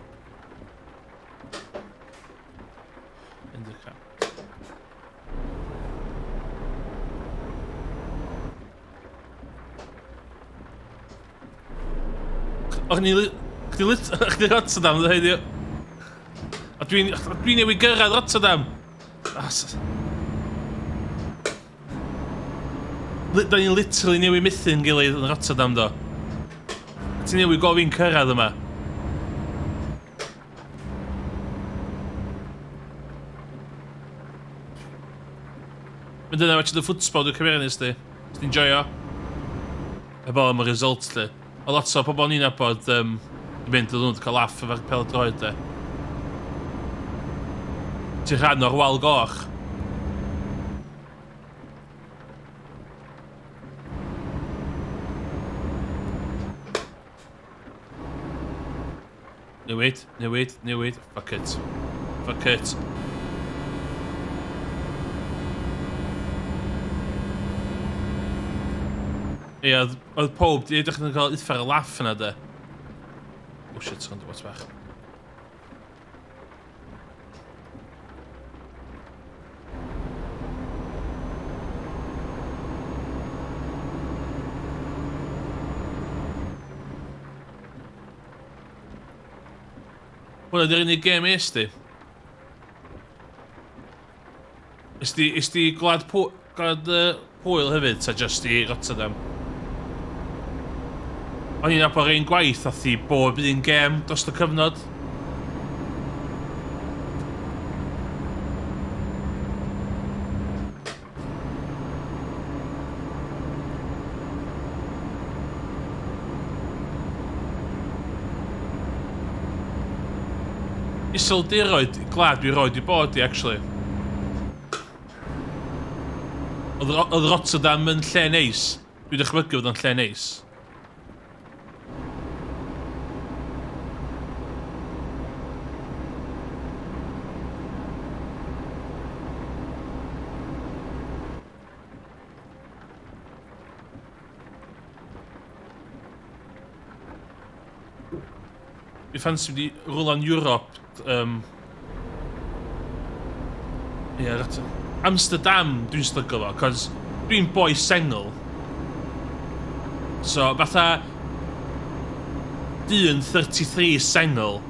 End of crap. O'ch ni... Chdi lit... Chdi Rotterdam, dda heddiw. A dwi'n dwi newydd gyrraedd Rotterdam. Ah, da ni'n literally newydd methu'n gilydd yn Rotterdam, do. Ti'n newydd gofyn cyrraedd yma. Mynd yna watch the football dwi'n cymeru nes di. Os ti'n joio. Heblaw am y result lle. O lot o pobl ni'n nabod di mynd yn nhw'n cael laff efo'r pel droed de. Ti'n rhan o'r wal goch. Newid, newid, newid. Fuck it. Fuck it. Ie, oedd pob di edrych yn cael uffar y laff yna, de. Oh shit, ond what bach. Hwna di'r unig gêm es di? Is di gwlad, gwlad Pwyl hefyd, ta just i Rotterdam? O'n i'n nabod ein gwaith ath i bob un gêm dros y cyfnod. Iseldiroedd, glad dwi roed i bod i, actually. Oedd Rotterdam yn lle neis. Dwi'n dychmygu fod o'n lle neis. Fi ffansi mynd i rwla yn Europe. Um, Ie, yeah, Amsterdam dwi'n stryglo fo, cos dwi'n boi sengl. So, fatha dyn 33 sengl,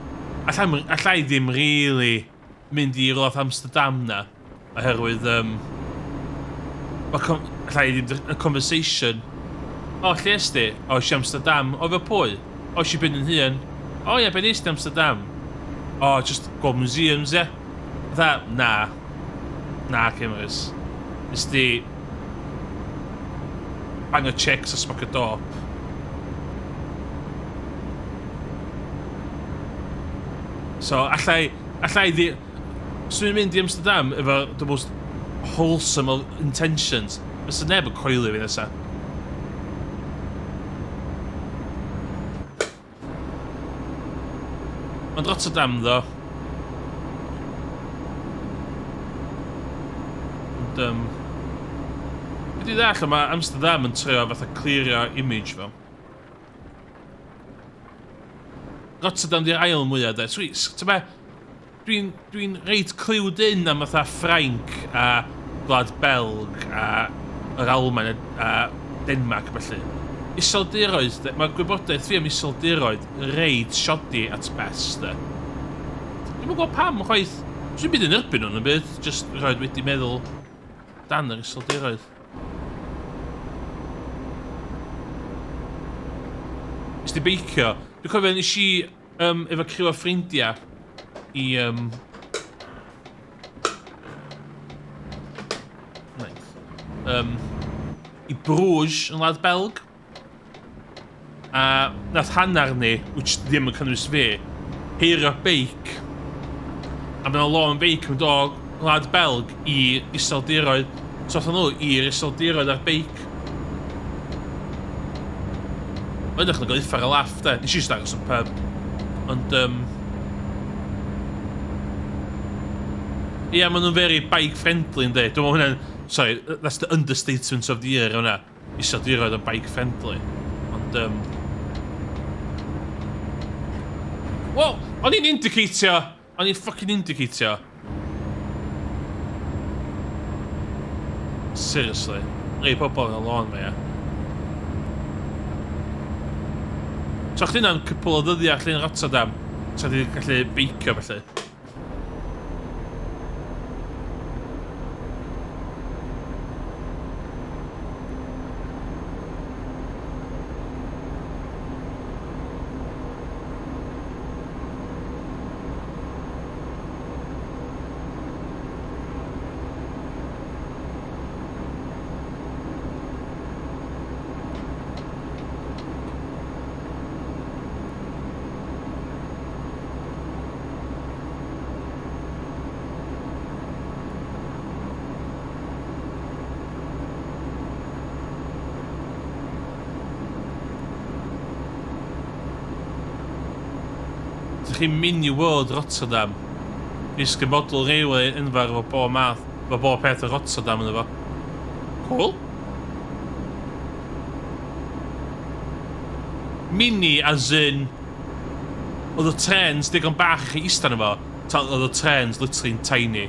allai, allai ddim really mynd i rywle fatha Amsterdam na, oherwydd um, mae allai ddim y conversation. O, lle es di? O, eisiau Amsterdam. O, fe pwy? O, eisiau byn yn hun. O, ie, be nes di Amsterdam? O, just gweld museums, ie. Fatha, na. Na, Cymrys. Nes di bang o chicks a smoke a dope. So, allai, allai ddi... Swn i'n mynd i Amsterdam efo the most wholesome of intentions. Fysa neb yn coelio fi nesa. Ond Rotterdam, ddo. Ond, um, Be dwi ddall, mae Amsterdam yn trio fatha clirio image fo. Rotterdam di'r ail mwyaf, de. Swi, ti'n be, dwi'n dwi reit clued in am fatha Ffrainc a Gwlad Belg a yr Almaen a, a Denmark a felly. Iseldiroedd, de, mae gwybodaeth fi am Iseldiroedd reit shoddy at best, de. Dwi'm yn gwybod pam, chwaith. Dwi'n byd yn erbyn nhw'n y byd, just rhaid wedi meddwl dan yr Iseldiroedd. Nes di beicio? Dwi'n cofio nes i um, efo criw o ffrindiau i... Um, nice. Um, i Bruges yn Wlad Belg. A nath hanner ni, which ddim yn cynnwys fi, heirio beic. A mae 'na lôn beic yn dod o Gwlad Belg i Iseldiroedd. So athon nhw i'r Iseldiroedd ar beic. Mae'n edrych yn gael uffar o laff, de. Nes i jyst aros yn pub. Ond, um... Ie, yeah, maen nhw'n very bike friendly, ynddi. Dwi'n meddwl hwnna'n... Sorry, that's the understatement of the year, hwnna. Iseldiroedd yn bike friendly. Ond, um... Wel, o'n i'n indicatio! O'n i'n fucking indicatio. Seriously. Rei pobl yn y lôn ma, ia. So chdi na'n cwpl o ddyddiau allan yn Rotterdam. So chdi gallu beicio felly. Ydych chi'n mini world Rotterdam? Risg y model railway enfawr efo bob math, efo bob peth o Rotterdam ynddo fo. Cool. Mini as in Oedd y trens digon bach i chi ista arno fo, ta oedd y trens literally'n tiny?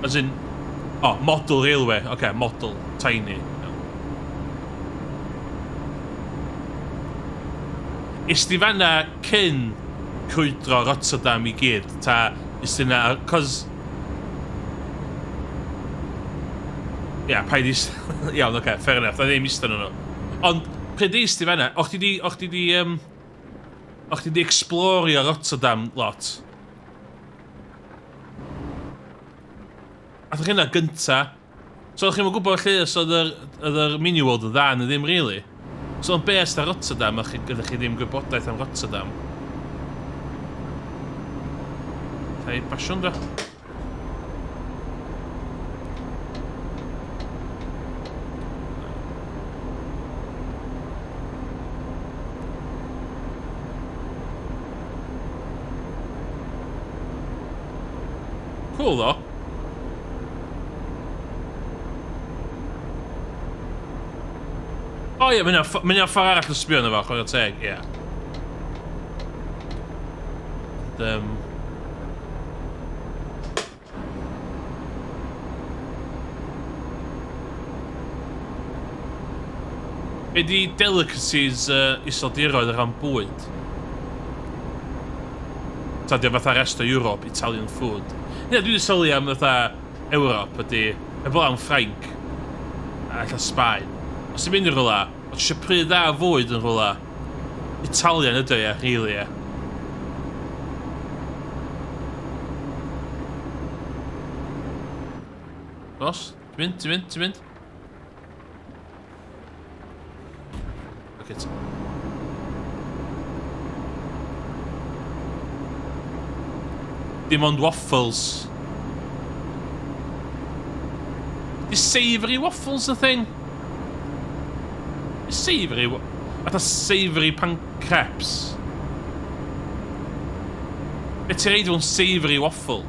As in, oh, model railway, oce, okay, model, tiny. Is di fanna cyn crwydro Rotterdam i gyd, ta is di na, cos... Ia, yeah, paid is... Iawn, oce, okay, fair enough, na ddim ista nhw. Ond, pryd eist ti fanna, o'ch ti di, o'ch ti di, um, o'ch ti di explorio Rotterdam lot? Athach chi yna gynta. So o'ch chi'n gwybod lle os oedd yr, oedd yr mini world yn dda neu ddim really? So o'n based ar Rotterdam, o'ch chi, gyda chi ddim gwybodaeth am Rotterdam. Rhaid pasiwn da. Cool though. O ie, mae hynna'n ffordd arall o sbio arno fo, chwarae teg, ie. Yeah. Ond, um, Be di delicacies uh, iseldiroedd o ran bwyd? Ta di o fatha rest o Europe, Italian food. Ie, dwi wedi sylwi am fatha Ewrop ydy, heblaw am Ffrainc a ella Sbaen. Os ti'n mynd i rhywle, os ti eisiau pryd dda o fwyd yn rhywle, Italian ydy o, ie, really, ie. Dos, ti'n mynd, ti'n mynd, ti'n mynd. Okay, Dim ond waffles. Is savoury waffles a thing? Is savoury... Fatha savoury pancrepes. Be ti'n reid fo'n savoury waffle?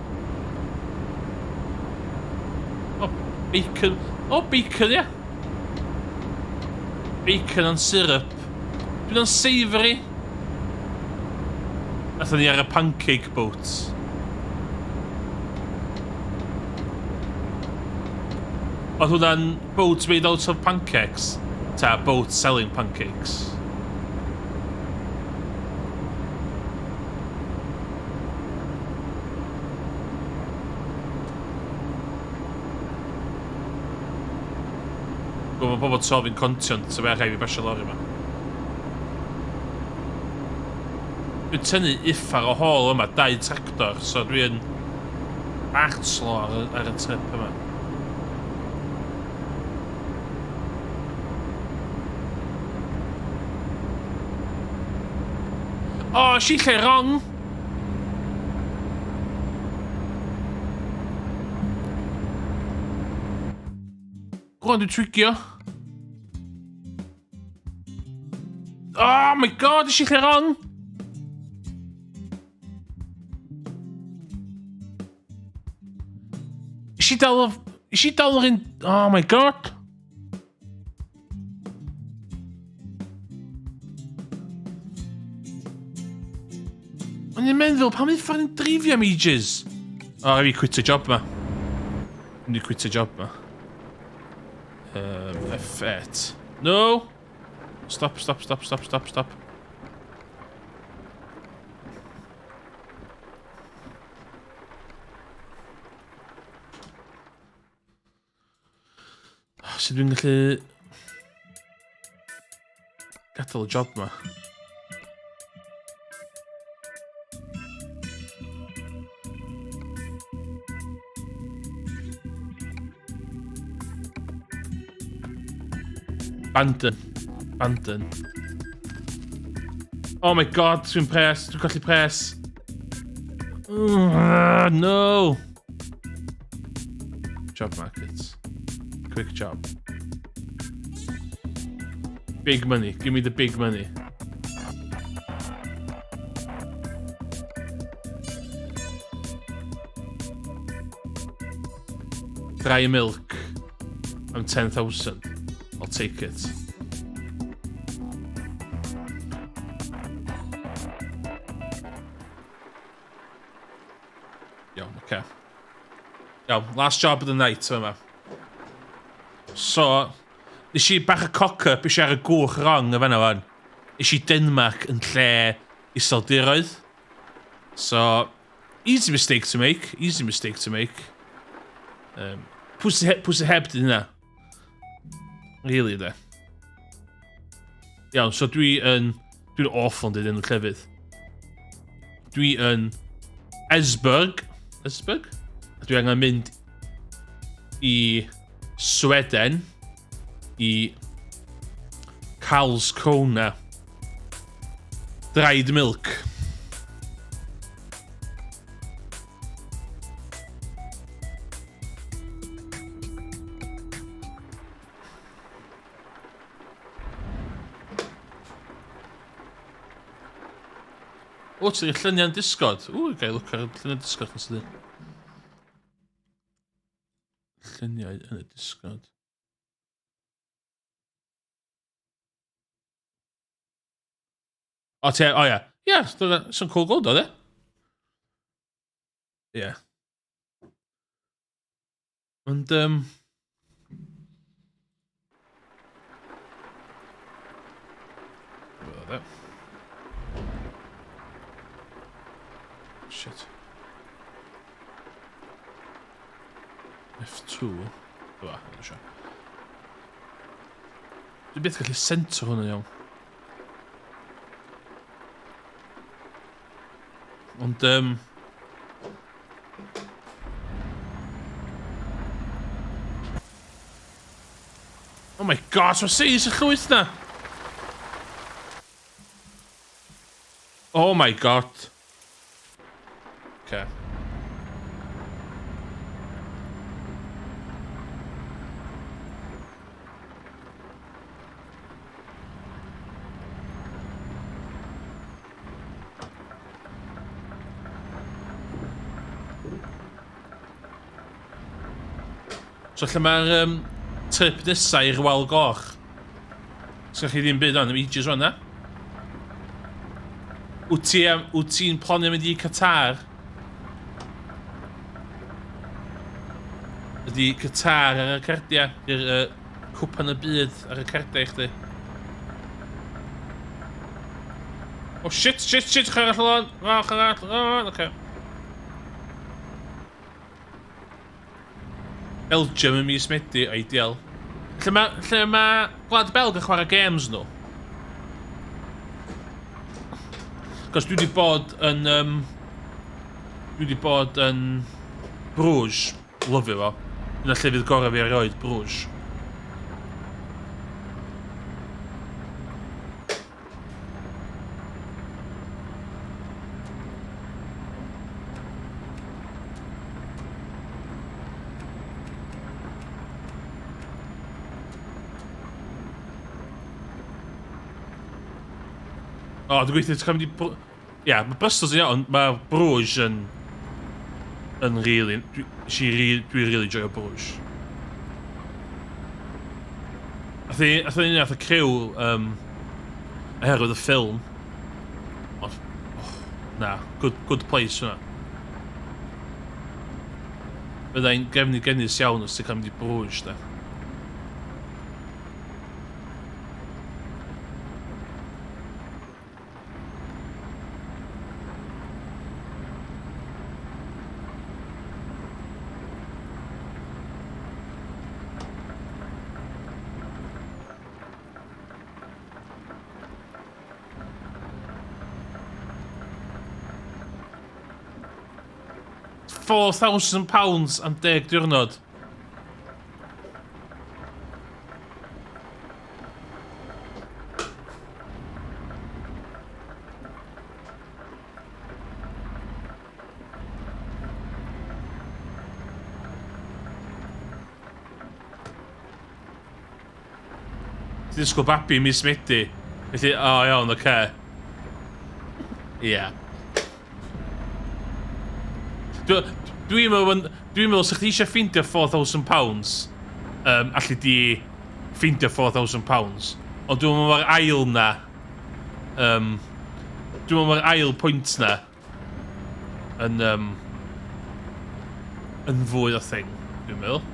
Oh, bacon. Oh, bacon, ie. Yeah. Bacon and syrup. Dwi'n o'n savoury. Athon ni ar y pancake boat. Oedd hwnna'n boat made out of pancakes? Ta boat selling pancakes? Gwybod mae pobl tu ôl fi'n contio ond ta be rhaid fi basio lori yma. Dwi'n tynnu uffar o hôl yma, dau tractor, so dwi'n bach slo ar, ar y trip yma. O, oh, si lle wrong! Go on, dwi'n twigio. Oh my god, es i lle wrong! Is i dal... Is i dal yr un... Oh my god! O'n i'n meddwl, pam i'n ffordd yn dreifio am ages? O, oh, fi quit y job ma. Dwi'n quit y job ma. F8. No! Stop, stop, stop, stop, stop, stop. Oh, sut dwi'n gallu gadael y job ma? Abandon. Abandon. Oh my god, dwi'n pres. Dwi'n colli pres. No! Job markets. Quick job. Big money. Give me the big money. Dry milk. I'm 10,000. I'll take it. Iawn, oce. Okay. Iawn, last job of the night yma. So, nes i bach o cock-up eisiau ar y gwch wrong y fanna fan. Nes i Denmark yn lle Iseldiroedd. So, easy mistake to make, easy mistake to make. Um, pwy sy'n he, sy heb dyn hynna? Really, de. Iawn, so dwi yn... Dwi'n awful yn dweud enw llefydd. Dwi yn Esbjerg. Esbjerg? A dwi angen mynd i Sweden i Karlskrona. Dried milk. O, ti'n lluniau'n Discord. Ww, gai look ar lluniau'n Discord yn sydyn. Lluniau yn y Discord. O, ti, o ia. Ia, sy'n cool gold o, de? Ie. Yeah. Ond, Well, that. Shit. F2. Dyma, dwi'n eisiau. Dwi byth gallu sento hwn yn iawn. Ond, Oh my god, so seis y llwyth na! Oh my god. Okay. So lle mae'r um, trip nesa i'r Wal Goch? Sgynnoch chi ddim byd on am ages rwan, na? Wyt ti, wyt ti'n planio mynd i Qatar? Ydy Qatar ar y cardiau? Ydy'r uh, cwpan y byd ar y cardiau i chdi? Oh shit, shit, shit, chwer allan, chwer allan, oce. Belgium yn mis Medi, ideal. Lle mae, lle mae Gwlad Belg yn chwarae games nhw? Cos dwi wedi bod yn... Um, dwi wedi bod yn Bruges. Lyfio fo. Un o'r llefydd gorau fi erioed, Bruges. O, dwi'n gweithio, ti'n mynd i... Ia, yeah, mae Brussels yn iawn, mae Bruges yn... yn really... Dwi, dwi really joio Bruges. Ath i, ath i, ath y criw, oherwydd y ffilm. Ond, oh, na, good, good place hwnna. Byddai'n gefnu genus iawn os ti'n cael mynd i Bruges, da. £4,000 am 10 diwrnod. Ti'n disgwyl babi mis Medi. Felly, o oh, iawn, oce. Okay. Ie. Yeah. Dwi'n dwi meddwl, dwi'n meddwl, sa chdi eisiau ffeindio £4,000, allu di ffeindio £4,000. Ond dwi'n meddwl mae'r ail na, dwi'n meddwl mae'r ail pwynt na yn, yn fwy o thing, dwi'n meddwl.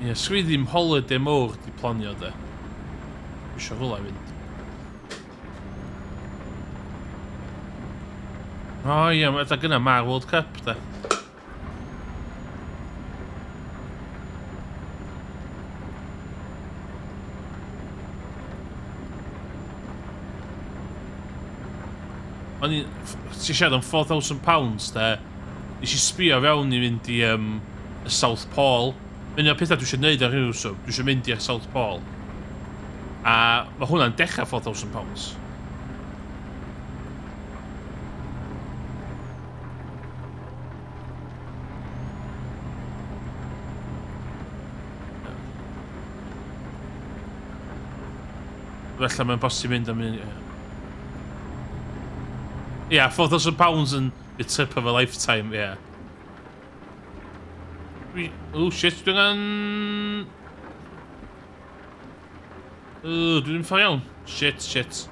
Ie, yeah, sgwyd ddim holiday mowr di planio de. Dwi eisiau rhywle i fynd. O oh, ie, yeah, mae gyna mae'r World Cup de. O'n i... Ti'n siarad am £4,000 de. Nes i sbio fewn i fynd i y South Pole. Un o'r pethau dwi eisiau gwneud ar rhyw reswm, dwi eisiau mynd i'r South Pole. A mae hwnna'n dechrau £4,000. Felly mae'n bosib mynd am un... Ie, yeah, £4,000 yn the trip of a lifetime, ie. Yeah. Dwi... Oh shit, dwi'n angen... Dwi ddim ffordd iawn. Shit, shit.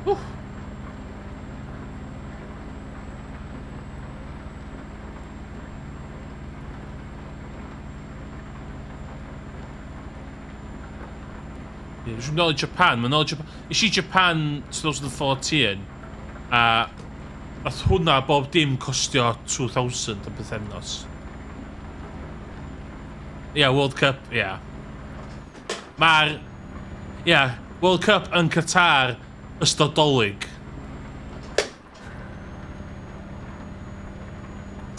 Wff. Ie, dwi'n nôl i Japan. Mae'n nôl i Japan. Is i Japan 2014, a nath hwnna bob dim costio 2,000 am pythefnos. Ie, yeah, World Cup, ie. Yeah. Mae'r... Ie, yeah, World Cup yn Qatar ystod Dolig.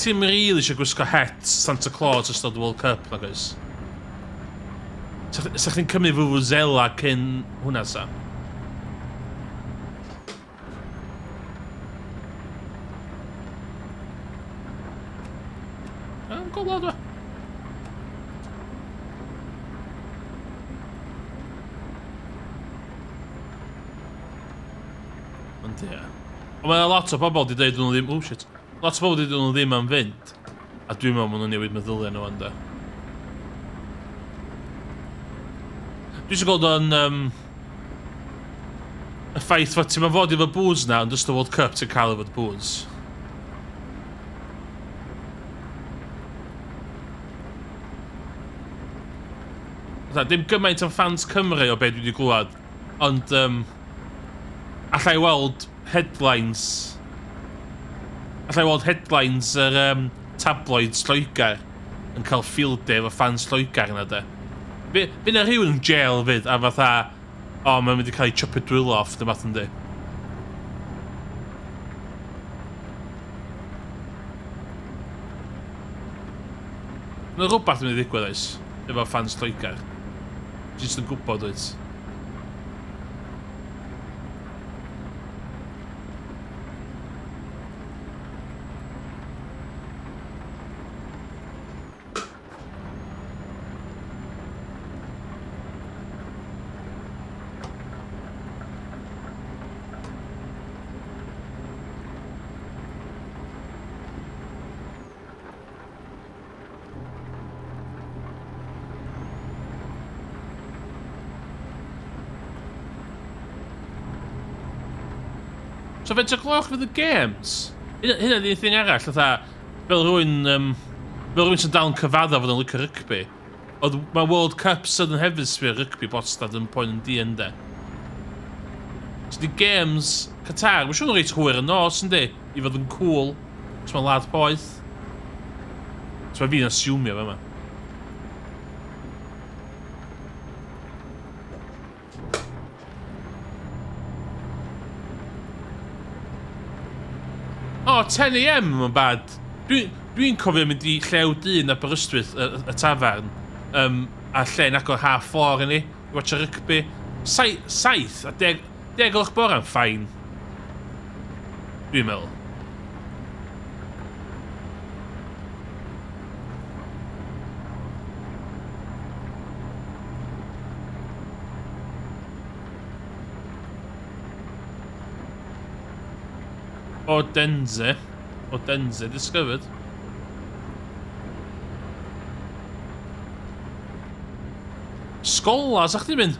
Ti'm rili eisiau gwisgo het Santa Claus ystod World Cup, nag oes? Sa chdi'n cymryd vuvuzela cyn hwnna, sa? Yn golau dwi. Ond ie. Ond mae lot o bobl wedi dweud nhw ddim... Oh shit. Lot o bobl wedi dweud nhw ddim am fynd. A dwi'n meddwl maen nhw'n newid meddyliau nhw ynde. Dwi eisiau gweld o'n... Y ffaith fod ti'n fod efo booze na, ond ystod World Cup ti'n cael efo booze. Fatha, dim gymaint am fans Cymru o be dwi wedi glwad, ond allai weld headlines... Allai weld headlines yr tabloids Lloegr yn cael field day efo fans Lloegr yna de. Fy na rhywun yn jail fyd a fatha, o, mae'n mynd i cael ei chopio dwylo off, dy fath yndi. Mae rhywbeth yn mynd i ddigwydd oes, efo fans Lloegr. Jyst yn gwybod oes. So faint o gloch fydd y games? Hynna ydy'r thing arall, fatha, fel rhywun sy'n dal yn cyfadda fod yn licio rygbi. Oedd, mae World Cup Southern Hemisphere rygbi bostad yn poen yn di ynde. So di games Qatar, mae'n siŵr yn reit hwyr yn nos, yndi? I fod yn cool. So mae'n lad poeth. So mae fi'n asumio fe yma. O, 10 am, mae'n bad. Dwi'n dwi cofio mynd i Llew Dyn Aberystwyth, y tafarn, a lle'n agor 4:30 i ni, i watcha rygbi. 7 a 10 gloch bora'n fine. Dwi'n meddwl. Odense. Odense discovered. Sgola, sa chdi'n mynd?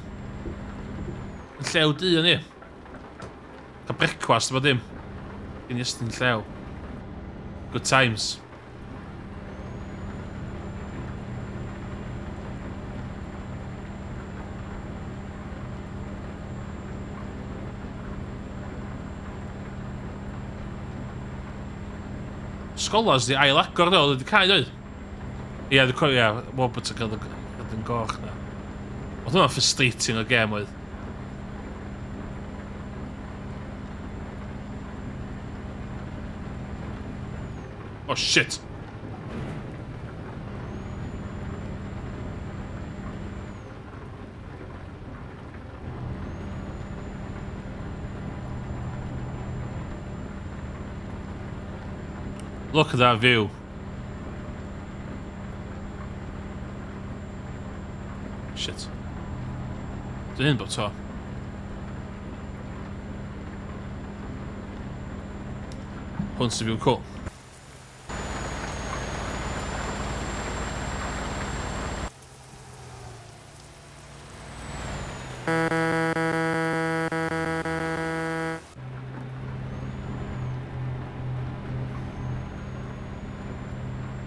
Yn Llew Du o'n i. Cael brecwast efo dim. Gen i ystyn llew. Good times. Sgolas di ail agor do, oedd wedi cau doedd? Ie, dwi'n cofio, ie, Robert yn cael yn goch na. Oedd hwnna'n frustrating o gêm oedd. Oh shit! Look at that view. Shit. Dwi'n hyn bod to. Hwn sy'n fyw cool.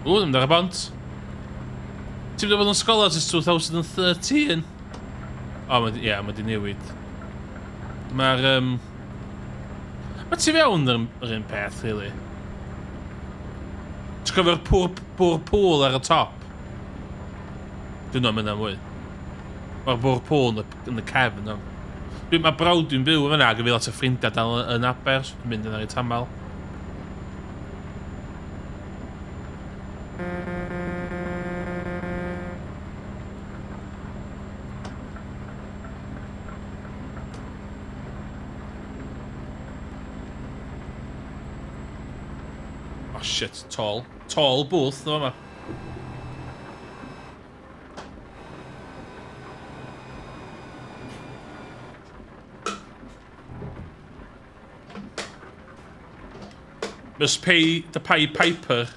Ww, ddim ar y bont. Ti'n mynd o fod yn scholar since 2013? O, mae ie, mae di newid. Mae'r... Mae ti fewn yr, yr un peth, really. Ti'n cofio'r pwr, pwr pŵl ar y top? Dwi'n nhw'n mynd am mwy. Mae'r bwr pŵl yn y, yn y cefn. No. Dwi'n mae brawd dwi'n byw yn fyna ac yn fi lot o ffrindiau dal yn Aber, so dwi'n mynd yn ar ei tamal. Oh shit, tall. Tall booth, no yma. Must pay the pie piper.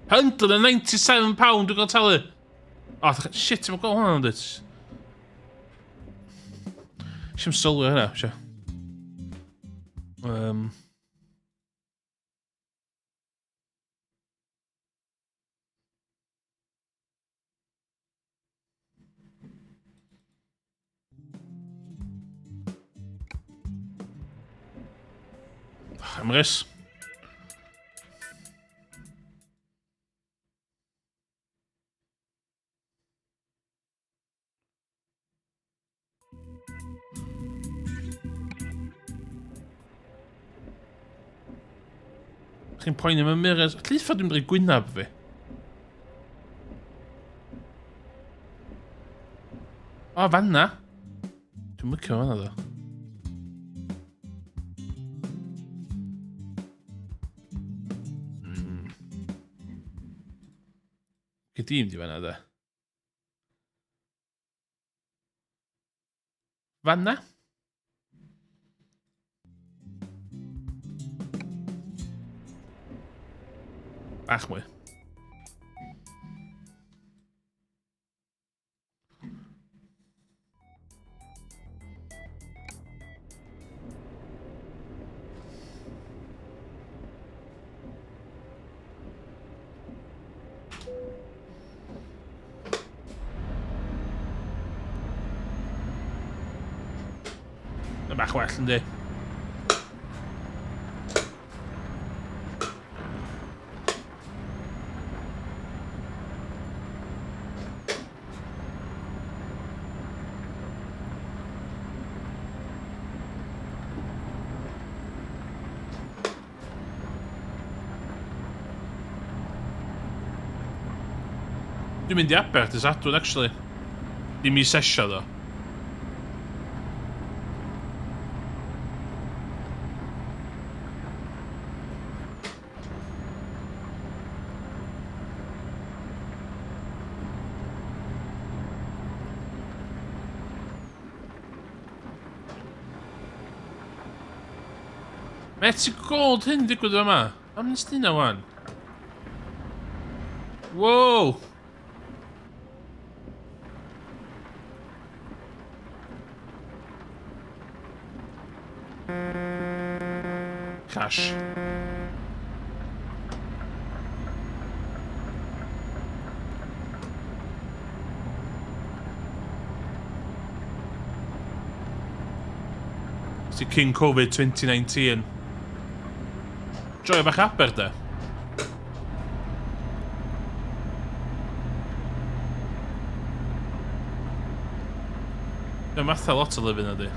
£197 dwi'n gael talu. Oh, shit, ti'n gweld hwnna'n dweud. Si'n sylwi hynna, sio. Emrys. Chi'n poeni am y mirrors. At least fod dwi'n rhaid gwynab fi. O, fanna. Dwi'n mycio fanna, ddo. Gyd di fanna, de. Fanna? Bach mwy. Bach well, yndi? Dwi'n mynd i Aber dy Sadwrn, actually. Dim i sesio, ddo. Me ti'n gweld hyn digwydd yma? Am nes ti na wan? Wow! Crash. Ti King Covid 2019. Joio bach Aber de. Mae'n matha lot o lefydd ydy.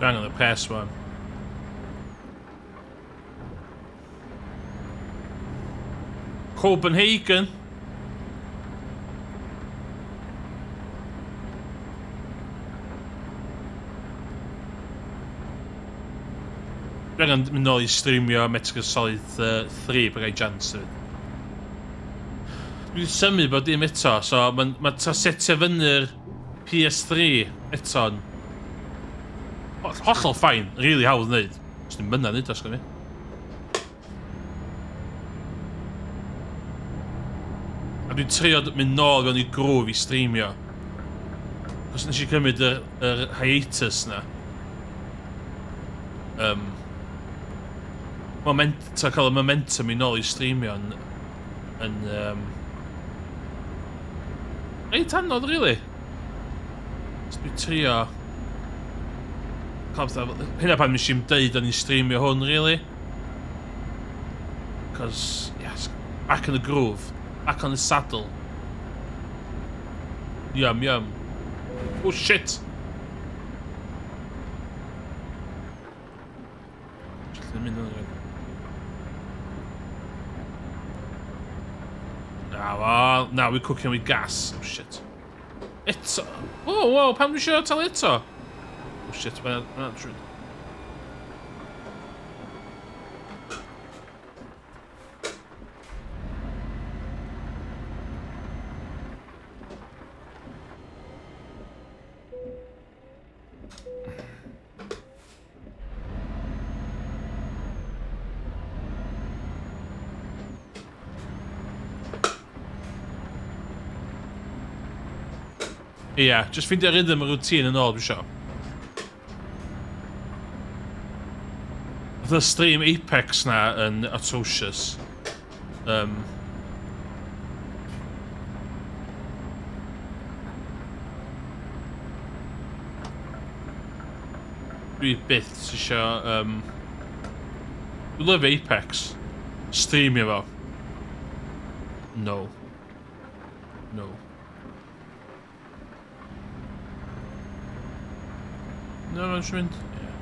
Dwi angen y pres wan. Copenhagen. Dwi angen mynd nôl i streamio Metal Gear Solid uh, 3 pan gai chance hefyd. Dwi wedi symud bod dim eto, so mae'n ma ta setio fyny'r PS3 eto'n hollol fine, really hawdd wneud. Os ddim myna'n neud os fi. A dwi'n trio mynd nôl fewn i grŵf i streamio. Cos nes i cymryd yr, yr hiatus na. Um, moment, ta cael y momentum i nôl i streamio yn, yn um, reit anodd, really. So dwi'n trio... Cael fatha... Hynna pan nes i'm deud o'n i'n streamio hwn, really. Cos, yes, back in the groove. Back on the saddle. Yum, yum. Oh, shit! Jyst mynd yn Now, well, now we're cooking with gas. Oh, shit. Eto? Oh, wow, pam dwi eisiau talu eto? Oh, shit, mae'n trwy. Ia, yeah, just ffeindio rhythm y routine yn ôl, dwi isio. The stream Apex na yn atrocious. Um, dwi byth isio... Um, dwi love Apex. Streamio fo. No. No. No, mae'n mynd. Yeah.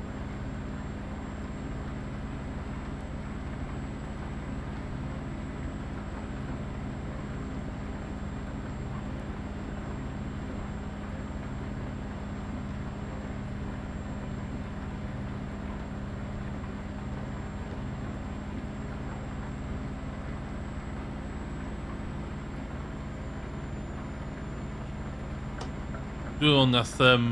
Dwi'n meddwl nath, um,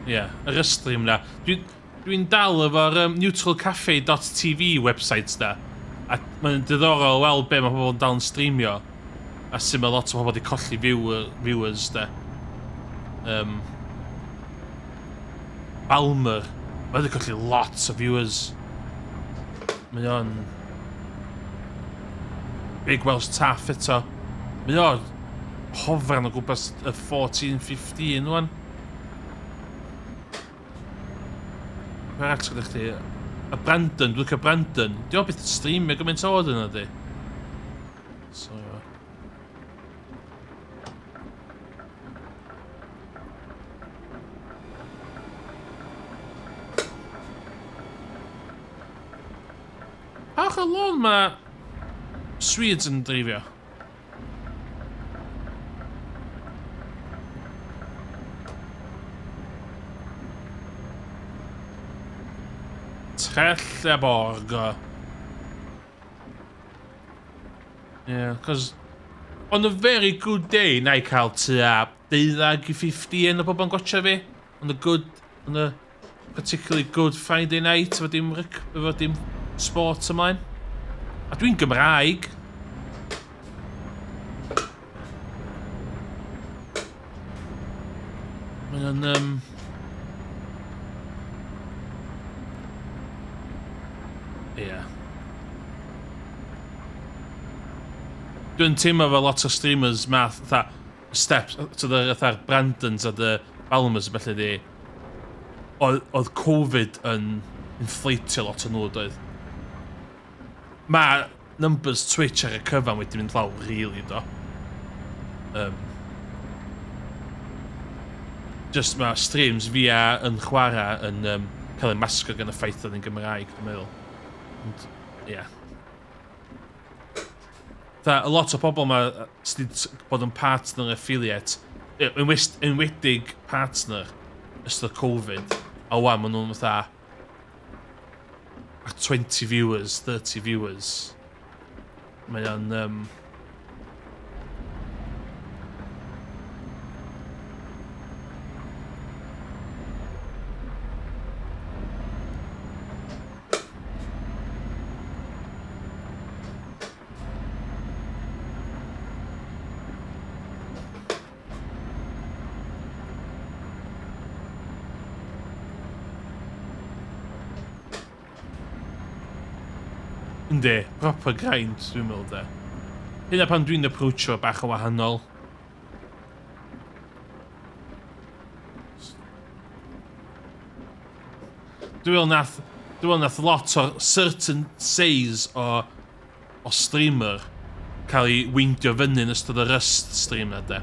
yeah, yr ystream na. Dwi'n dwi dal efo'r um, neutralcafe.tv website da. A mae'n diddorol weld be mae pobl yn dal yn streamio. A sut mae lot o pobl wedi colli viewer, viewers da. Um, Balmer. Mae wedi colli lot o viewers. Mae o'n... Big Welsh Taff eto. Mae o'n hofran o gwmpas y 14, 15 wan. Pwy arall sydd chdi? A Brandon, dwi'n licio Brandon. Di o beth yn streamio gymaint o oedd yna di. So... Pa ochr lôn mae Swedes yn dreifio? Trelleborg. Yeah, cos on a very good day, na i cael tua 12 i 15 o bobl yn gwatcha fi. On a good, on a particularly good Friday night, efo dim, efo dim sport ymlaen. A dwi'n Gymraeg. Mae o'n... Um... Ie. Yeah. Dwi'n teimlo fel lot o streamers math, fatha, steps, so the, fatha'r Brandons a the Balmers a felly di, oedd, oedd Covid yn inflatio lot o nhw, doedd. Mae numbers Twitch ar y cyfan wedi mynd lawr, really, do. Um, Just mae streams VR yn chwarae yn um, cael ei masgo gan y ffaith oedd yn Gymraeg, dwi'n meddwl. Ond, ie. Yeah. Tha, a lot o pobl ma sydd wedi bod yn partner affiliate, enwedig partner ystod Covid, a wan maen nhw'n fatha a 20 viewers, 30 viewers. Mae o'n... Um, Yndi, proper grind dwi'n meddwl de. Hynna pan dwi'n approachio bach o wahanol. Dwi'n meddwl nath, dwi'n meddwl nath lot o certain size o, o streamer cael ei weindio fyny yn ystod y Rust stream na de.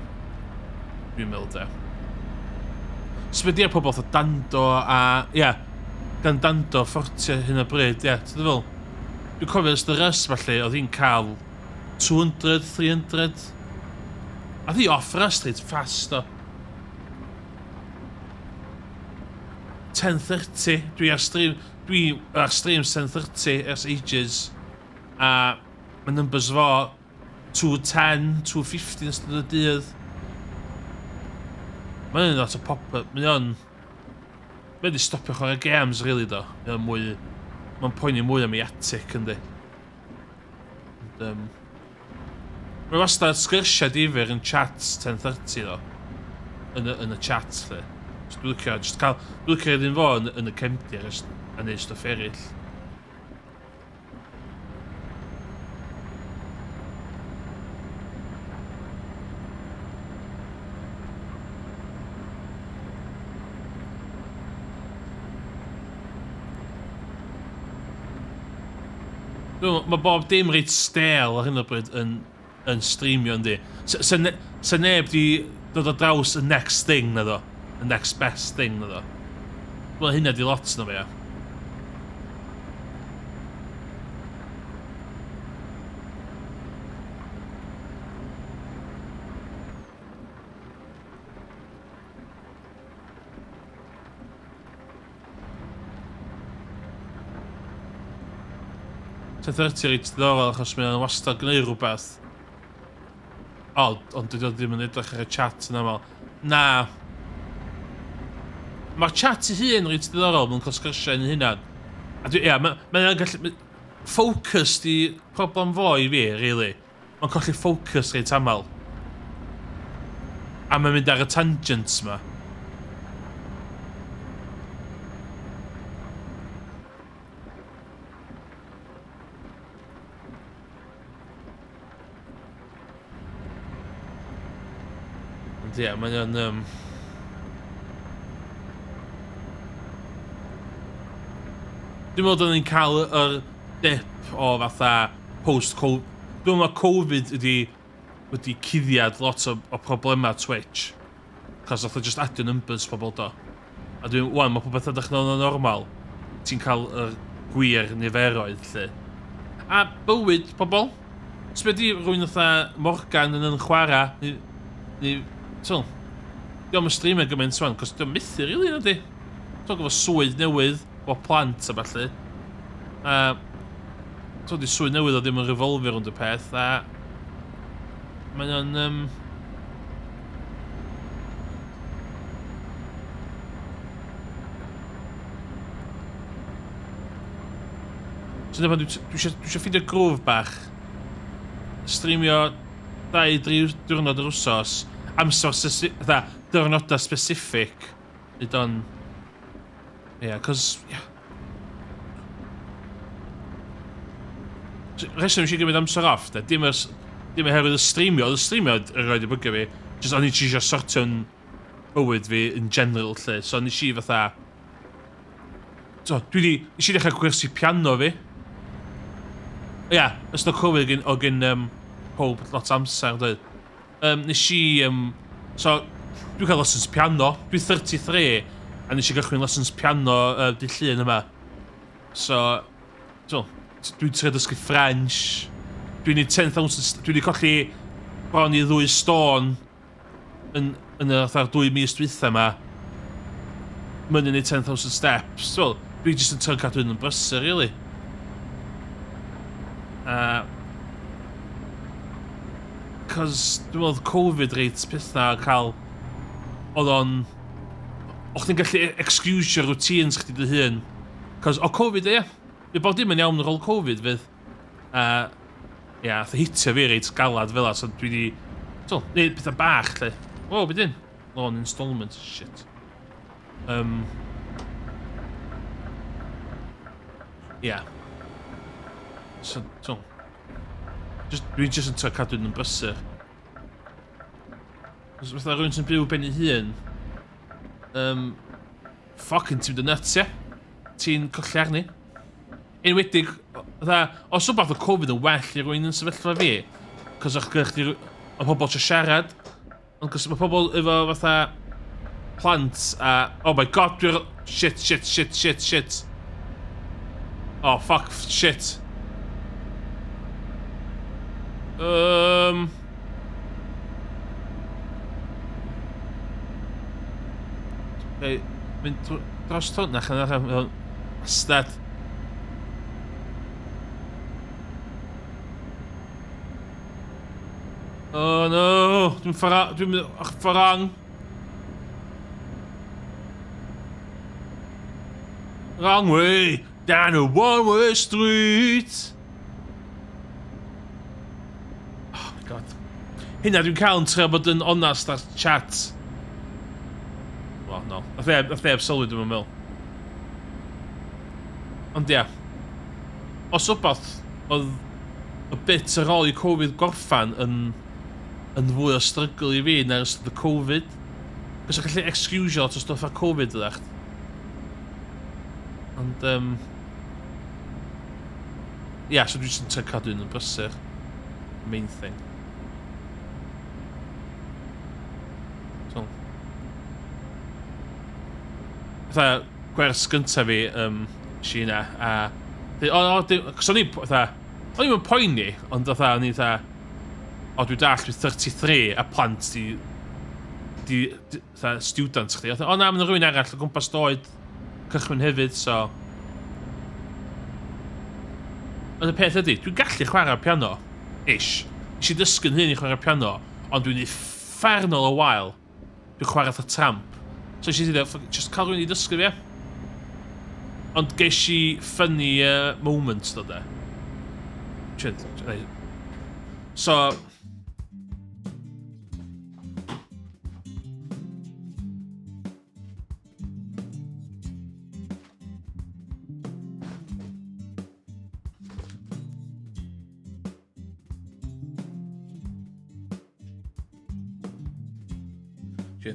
Dwi'n meddwl de. So be di'r pobl fatha Dando a, ia, yeah, gan Dando Forte hyn o bryd, ia, yeah, ti'n fel? Dwi'n cofio ystod y Rust falle, oedd hi'n cael 200, 300. A ddi off Rust reit fast o. 10.30, dwi ar stream, dwi ar stream 10.30 ers ages, a mae numbers fo 210, 250 yn ystod y dydd. Mae'n lot o pop-up, mae o'n... Mae wedi stopio chwarae games, really, do. Mae o'n mwy... Mae'n poeni mwy am ei attic, yndi. Ond, um, Mae wastad sgyrsiau difyr yn chat 10.30 ddo. Yn y, yn y chat, lle. So dwi'n licio, just cael, dwi'n licio iddyn fo yn, yn y cefndir, just, a neud stwff eraill. Dwi'n mae bob dim reit stale ar hyn o bryd yn, yn streamio yndi. Se, se, ne, se neb di dod o draws y next thing na ddo. Y next best thing na ddo. Wel hynna di lot na fe ia. 10.30 reit diddorol achos mae o'n wastad gwneud rhywbeth. O, ond dydy o ddim yn edrych ar y chat yn aml. Na. Mae'r chat ei hun reit diddorol, mae'n cael sgyrsiau yn ei hunan. A dwi, ia, mae'n mae gallu... Focus di problem fo i fi, really. Mae'n colli ffocus reit aml. A mae'n mynd ar y tangents ma. Ond ie, mae o'n... Um... Dwi'n meddwl dyn ni'n cael yr dip o fatha post-Covid. Dwi'n meddwl mae Covid wedi, wedi cuddiad lot o, o problemau Twitch. Cos oedd o just adio numbers pobl do. A dwi'n, wan, mae popeth edrych yn ôl normal. Ti'n cael yr gwir niferoedd, lle. A bywyd pobl. Sbio di rwy'n fatha Morgan yn yn chwarae, neu, neu, ti'n Diolch yn streamio gymaint wan, cos diolch methu, rili, na di. Ti'n gwybod swydd newydd, o plant a ballu. A, ti'n di swydd newydd o ddim yn revolfio rownd y peth, a mae o'n, um, So dyma, dwi, dwi eisiau dwi ffeindio grwf bach. Streamio 2-3 diwrnod yr wsos. Amser, fatha, diwrnodau specific. Nid o'n... Ie, yeah, cos... Yeah. Rheswm eisiau gymryd amser off, de, dim, ys, dim oherwydd y streamio, oedd y streamio erioed i bygio fi, just o'n i eisiau sortio'n bywyd fi in general, lle, so nes i fatha... So, dwi di, nes i ddechrau gwersi piano fi. Ia, yeah, ystod Covid gyn, o gyn um, pob lot amser, dweud. Um, nes i, um, so, Dwi'n cael lessons piano. Dwi'n 33 a nes i gychwyn lessons piano dydd Llun yma. So, so dwi'n trio dysgu French. Dwi'n neud 10,000... Dwi wedi colli bron i ddwy stôn yn, yn y fatha'r dwy mis dwytha yma. Mae'n neud 10,000 steps. Wel, dwi jyst yn trio cadw yn brysur, really. Cos dwi'n meddwl Covid rate pethau cael... Oedd o'n... O'ch chdi'n gallu excusio routines chdi dy hun. Cos o Covid ie. Mae bob dim yn iawn ar ôl Covid fydd. A ia, yeah, hitio fi reit galad fel so dwi di... So, neud pethau bach, lle. O, beth dyn? Loan installment, shit. Ia. Yeah. So, so. Just, dwi'n just yn trio cadw yn brysur. Os fatha rhywun sy'n byw ben ei hun, fucking ti'n mynd yn nuts, ie? Ti'n colli arni. Enwedig, fatha, os wbath o Covid yn well i rywun yn sefyllfa fi, cos o'ch gyda chdi, o pobl trio siarad, ond cos mae pobl efo fatha plant a, oh my god, dwi'n, shit, shit, shit, shit, shit. Oh, fuck, shit. Hey, mynd dros hwn, na, na, na, wastad. Oh no, dwi'n ffara, dwi'n ffarang. Wrong way, down a one-way street. Oh my god. Hynna dwi'n cael yn trio bod yn onast ar chat. Well, no. Nath neb, nath neb sylwi dwi'n meddwl. Ond ia. Os wbath, oedd y bit ar ôl i Covid gorffan yn, yn fwy o struggle i fi na'r ystod y Covid. Cos o'ch gallu excusio lot o stwff ar Covid ydach. Ond, Ia, so dwi jyst yn trio cadw un yn brysur. Main thing. So. Fatha, gwers gyntaf fi, si yna, a... O, o, cos o'n i, fatha, o'n i'n poeni, ond fatha, o'n i fatha, o, dwi'n dall, dwi'n 33, a plant di, di, di fatha, students chdi. O, na, mae'n rhywun arall o gwmpas doed cychwyn hefyd, so... Ond y peth ydy, dwi'n gallu chwarae piano, ish. Nes i ddysgu'n hun i chwarae piano, ond dwi'n uffernol o wael. Dwi'n chwarae fatha tramp. So nes i ddweud, just cael rhywun i ddysgu fi, Ond ges i funny moment, ddo de. So,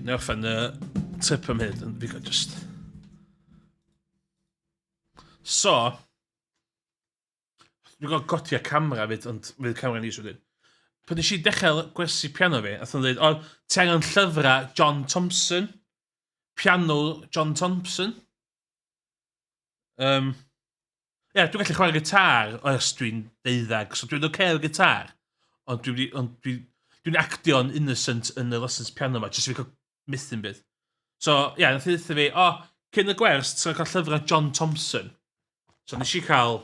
Neu orffen y trip am hyd, ond fi gael just... So, Dwi'n gorfod godi y camera 'fyd, ond fydd camera ni wedyn. Pan nes i dechrau gwersi piano fi, ath nhw'n dweud, o, ti angen llyfrau John Thompson. Piano John Thompson. Ie, yeah, dwi'n gallu chwarae gitar os dwi'n deuddeg, so dwi'n oce efo gitar. Ond dwi'n dwi, ond dwi, dwi'n actio'n innocent yn y lessons piano yma, jyst i fi cael mythu'n byd. So, ie, yeah, nath i ddeutha fi, o, cyn y gwers, ti'n cael llyfrau John Thompson. So, nes i cael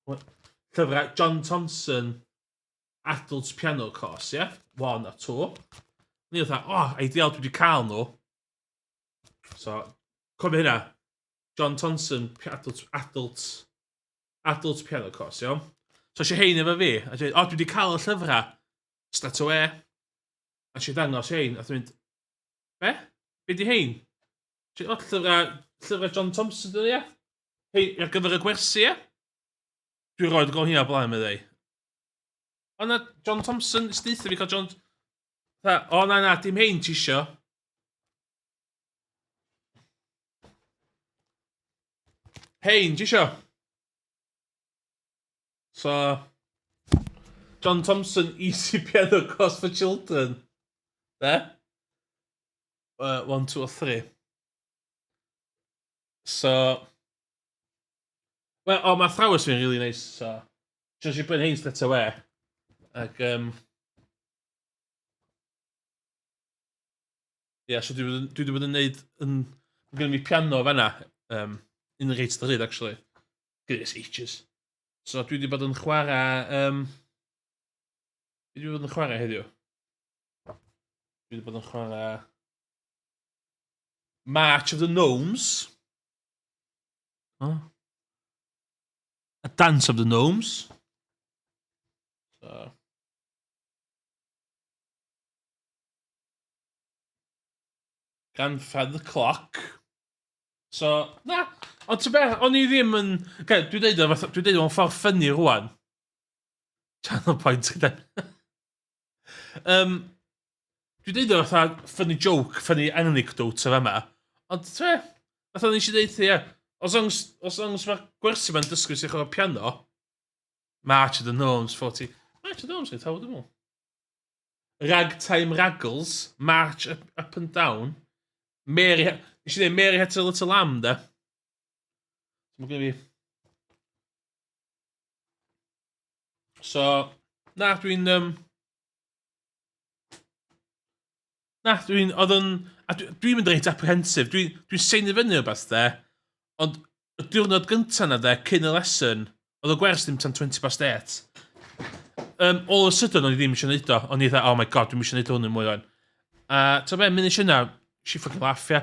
llyfrau John Thompson Adult Piano Course, ie? Yeah? One a two. Ni oedd o, oh, ideal, dwi wedi cael nhw. So, cofio hynna. John Thompson Adult, Adult, Adult Piano Course, iawn? So, eisiau hein efo fi. A dweud, o, dwi wedi cael y llyfrau. Straight away. A eisiau dangos hein. A dwi'n mynd, be? Be di hein? O, llyfrau, llyfrau John Thompson, dyn ia? Hei, ar gyfer y gwersi, ia? Dwi'n rhoi gol hynna blaen, meddai. O na, John Thompson, sdeitha fi cael John... O na, na, dim hein ti isio. Hein, ti isio? So, John Thompson, Easy Piano Course for Children. Be? 1, 2 or 3. So... Wel, o, mae athrawes fi'n really nice, so... Nes i brynu hein straight away. Ac, Ie, yeah, so dwi wedi bod yn neud... Yn, mae gen i fi piano fanna. Un reit ddrud, actually. Gyda's ages. So dwi wedi bod yn chwarae... Dwi wedi bod yn chwarae heddiw. Dwi wedi bod yn chwarae March of the Gnomes. Oh. A Dance of the Gnomes. So. Grandfather Clock. So, na. Ond ti'n beth, o'n i ddim yn... Okay, dwi'n deud o, dwi'n deud o'n ffordd ffynnu rwan. Channel point gyda. Dwi'n deud o fatha funny joke, funny anecdote o fama. Ond ti'n be, fatha nes i deud ie, os ongs mae'r gwersi ma'n dysgu sy'n chwarae piano, March of the Gnomes, 40. March of the Gnomes, reit hawdd, dwi'n meddwl. Ragtime Raggles, March up and Down, Mary, nes i dweud Mary Had a Little Lamb, de. So mae gen i fi. So, na, dwi'n... Na, dwi'n... Oedd yn... A dwi'n dwi mynd reit apprehensive. Dwi'n dwi seinio fyny o beth, de. Ond y diwrnod gyntaf na, de, cyn y lesson, oedd y gwers ddim tan 20 past 8. All of a sudden, o'n i ddim eisiau neud o. O'n i dda, "Oh my God, dwi'n eisiau neud hwn yn mwy o'n." A ti'n be, mynd eisiau yna, she fucking laugh, ia.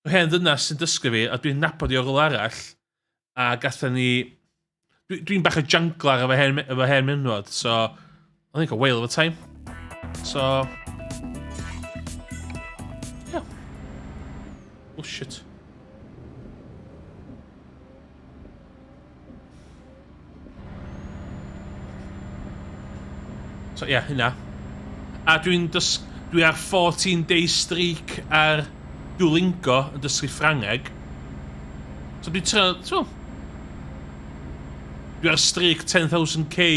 Yr hen ddynas sy'n dysgu fi, a dwi'n nabod i o rywle arall, a gathen ni... Dwi'n dwi bach o janglar efo hen menwod, so... O'n i'n cael whale of a time. So... Yeah. Oh shit. So ie, yeah, hynna. A dwi ar 14 day streak ar Duolingo yn dysgu Ffrangeg. So dwi'n trio... So, dwi ar streak 10,000K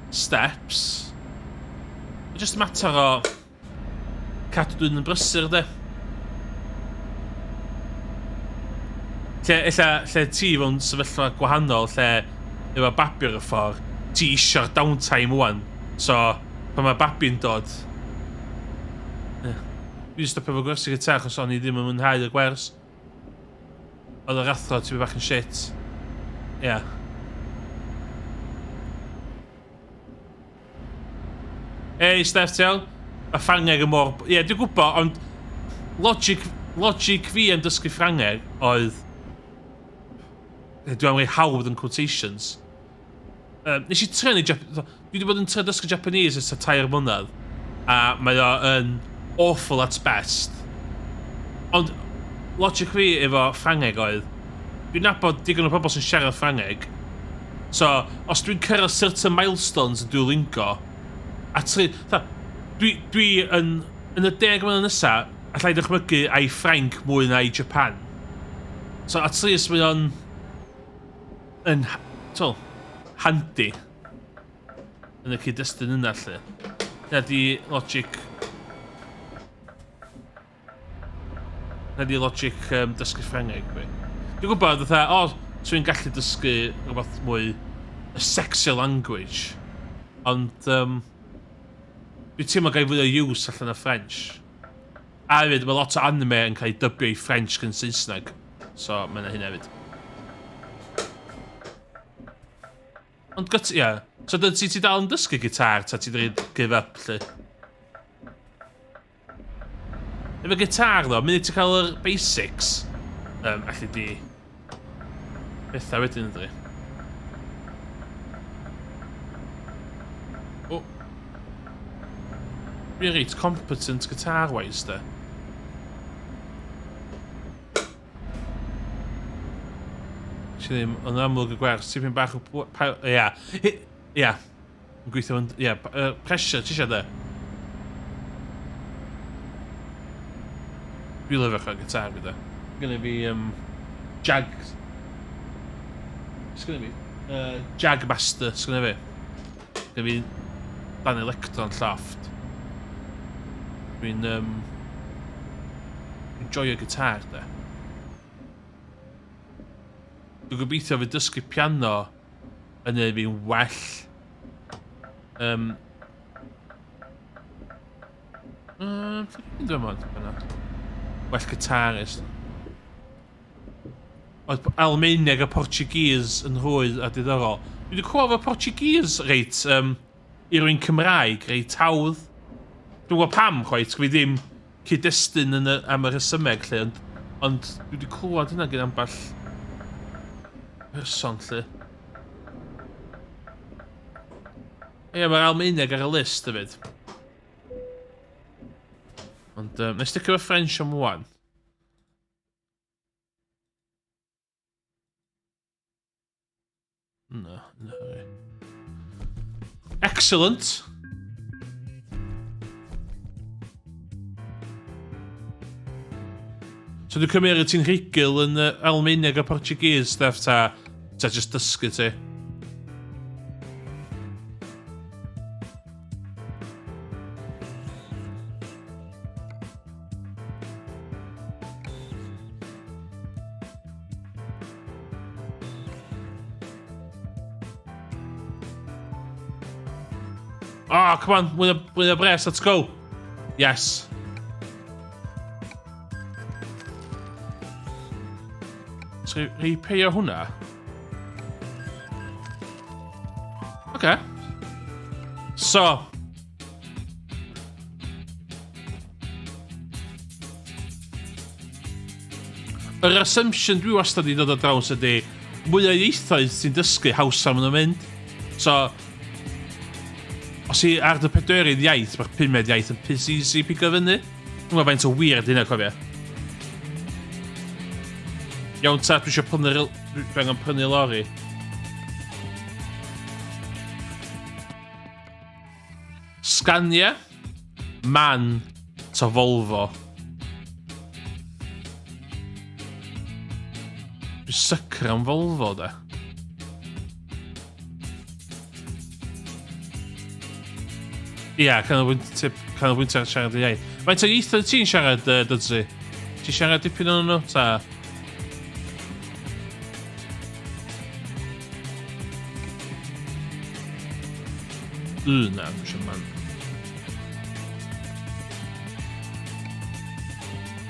steps. Just matter o cadw dwi'n yn brysur, de. Lle, ella, lle ti fewn sefyllfa gwahanol, lle efo babi ar y ffordd, ti isio'r downtime wan. So, pan mae babi'n dod... Yeah. Dwi wedi stopio efo gwersi gitar achos o'n i ddim yn mwynhau y gwers. Oedd yr athro ti'n bach yn shit. Ie. Yeah. Ei, Steph, ti iawn? Mae Ffrangeg yn mor... Ie, yeah, dwi'n gwybod, ond logic fi yn dysgu Ffrangeg oedd... Dwi'n am rhoi hawdd yn quotations. Nes i trenu... Dwi wedi bod yn trio dysgu Japanese ers 3 mlynedd. A mae o yn awful at best. Ond logic fi efo Ffrangeg oedd... Dwi'n nabod digon o pobl sy'n siarad Ffrangeg. So, os dwi'n cyrraedd certain milestones yn Duolingo, a tri... Tha, dwi yn y 10 mlynedd nesaf, allai dychmygu ai Ffrainc mwy na i Japan. So, at least mae o'n yn, tol, handy yn y cyd-destun yna, lle. Dyna di logic... Dyna di logic dysgu Ffrangeg fi. Dwi'n gwybod, fatha, o, oh, dwi'n gallu dysgu rhywbeth mwy a sexy language. Ond, dwi'n teimlo gael fwy o use allan o French. A hefyd, mae lot o anime yn cael ei dybio i French gan Saesneg. So, mae yna hynna hefyd. Ond gyt, ie. Yeah. So, dyn ti dal yn dysgu gitar, ta ti dweud give up, lle? Efo gitar, ddo, mynd i ti cael yr basics, allu di bethau wedyn, ynddi? O. Dwi'n reit competent guitar-wise, de. Si ddim, yn amlwg y gwers, tipyn bach o... Ia. Ia. Yn gweithio yn... Ia, pressure, ti eisiau de? Dwi'n lyfio chwarae gitar fi, de. Gynna fi, Jag... Sgynna fi? Jagmaster, sgynna fi. Gynna fi Dan Electron llofft. Dwi'n... Dwi'n joio gitar, de. Dwi'n gobeithio fydd dysgu piano yn neud fi'n well. Um, um, dwi'n mynd yna. Well guitarist. Oedd Almaeneg a Portuguese yn rhwydd a diddorol. Dwi wedi clywed fod Portuguese reit um, i rwy'n Cymraeg reit hawdd. Dwi'n gwybod pam chwaith, fi ddim cyd-destun yn y, am y rhesymeg lle, ond, ond dwi wedi clywed hynna gen ambell person lle. Ie, mae'r Almaeneg ar y list hefyd. Ond, um, na i sticio efo French am wan. Na, na. Excellent. So dwi'n cymryd ti'n rhugl yn uh, Almaeneg a Portuguese, stuff, ta, ta just dysgu ti? Oh, come on, mwy o, mwy o bres, let's go. Yes. So, repair hwnna. Okay. So, Yr assumption dwi wastad wedi dod ar draws ydy, mwy o ieithoedd ti'n dysgu, hawsa maen nhw'n mynd. So, os i ar dy pedwerydd iaith, mae'r pumed iaith yn piss easy pigo fyny. Dwi'n gwybod faint o wir ydy hynna, cofio. Iawn ta, dwi eisiau prynu, dwi angen prynu lori. Scania, Man ta Volvo. Dwi'n sycr am Volvo, da. Ia, yeah, canolbwyntio, canolbwyntio ar siarad y iaith. Faint o ieithoedd ti'n siarad, uh, Dudzi? Ti'n siarad dipyn o'n nhw, ta? Un na, dwi'n siarad man.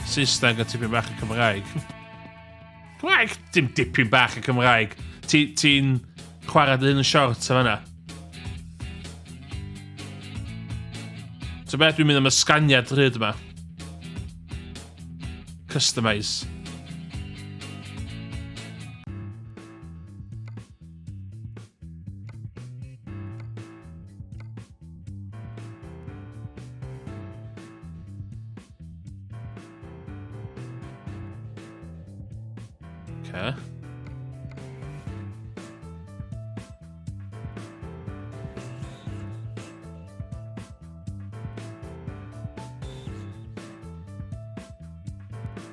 Saesneg a tipyn bach o Cymraeg. Cymraeg? Dim dipyn bach o Cymraeg. Ti'n ti chwarae dy hun yn short a fanna. So beth dwi'n mynd am y sganiad rhyd yma. Customise. Okay.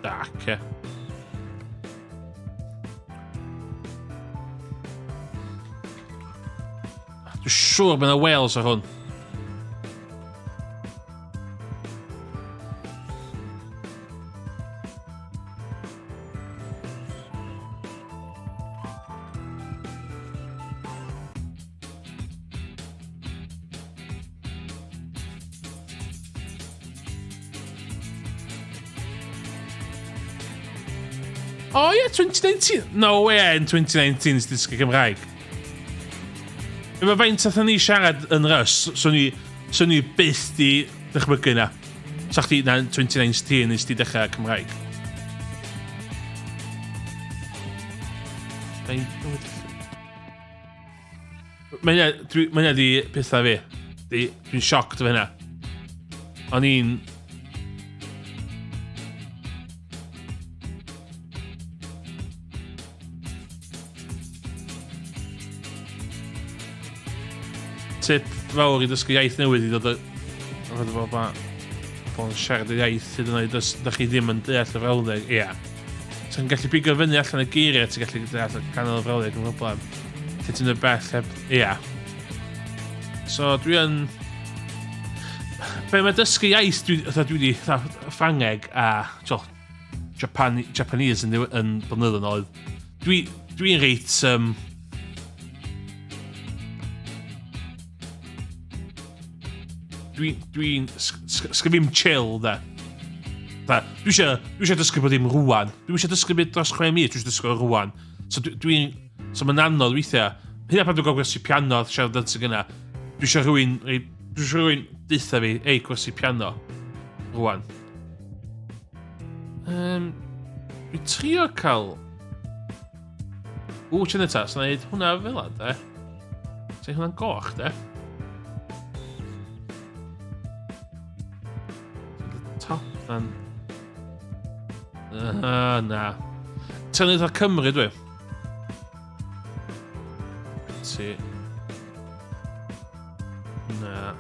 Dark, ie. Dwi'n siŵr bod yna Wales ar hwn. Oh yeah, 2019. No way, in 2019 nes dysgu Cymraeg. Efo faint athyn ni siarad yn Rus, swn i, swn i byth di dychmygu na. Sa chdi, na, 2019 nes di dechrau Cymraeg. Mae hynna, dwi, mae hynna di pethau fi. Di, dwi'n shocked efo hynna. O'n i'n... Tip fawr i ddysgu iaith newydd i ddod o... Fod o bobl yn siarad y iaith hyd yn oed os ydych chi ddim yn deall y frawddeg. Ia. Yeah. Ti'n gallu bigo fyny allan y geiriau, ti'n gallu deall y canol y frawddeg yn broblem. Lle ti'n y bell heb... Ia. Yeah. So dwi yn... Be mae dysgu iaith, dwi, dwi wedi Ffrangeg a... Japan, Japanese yn, yn blynyddoedd yn oedd. Dwi'n dwi reit... Um, dwi'n... Dwi sgyn fi'm chill, de. Da, dwi eisiau dwi eisiau dysgu bod dim rwan. Dwi eisiau dysgu byd dros chwe mis, dwi eisiau dysgu rwan. So dwi'n... Dwi, so mae'n anodd weithiau. Hynna pan dwi'n gweld gwersi piano, siarad yn sy'n gyna. Dwi eisiau rhywun, dwi eisiau rhywun deutha fi, ei, gwersi piano. Rwan. Um, dwi'n trio cael... Ww, ti'n ta, sy'n neud hwnna fel la, de. Sy'n hwnna'n goch, de. Top dan... Na. Tynnu dda Cymru, dwi. Ti. Na.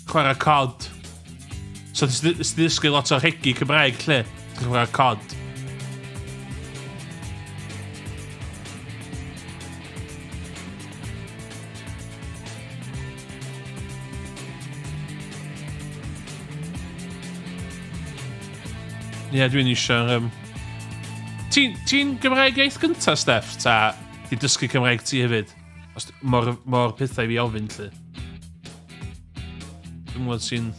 Chwarae cod. So nes di ddysgu lot o rhegi Cymraeg lle? Ti'n chwarae cod. Ie, yeah, dwi'n eisiau... Um... Ti'n ti Gymraeg iaith gyntaf, Steff? Ta ti'n dysgu Cymraeg ti hefyd? Os, mor, mor pethau i fi ofyn, lle. Dwi'n gwybod sy'n...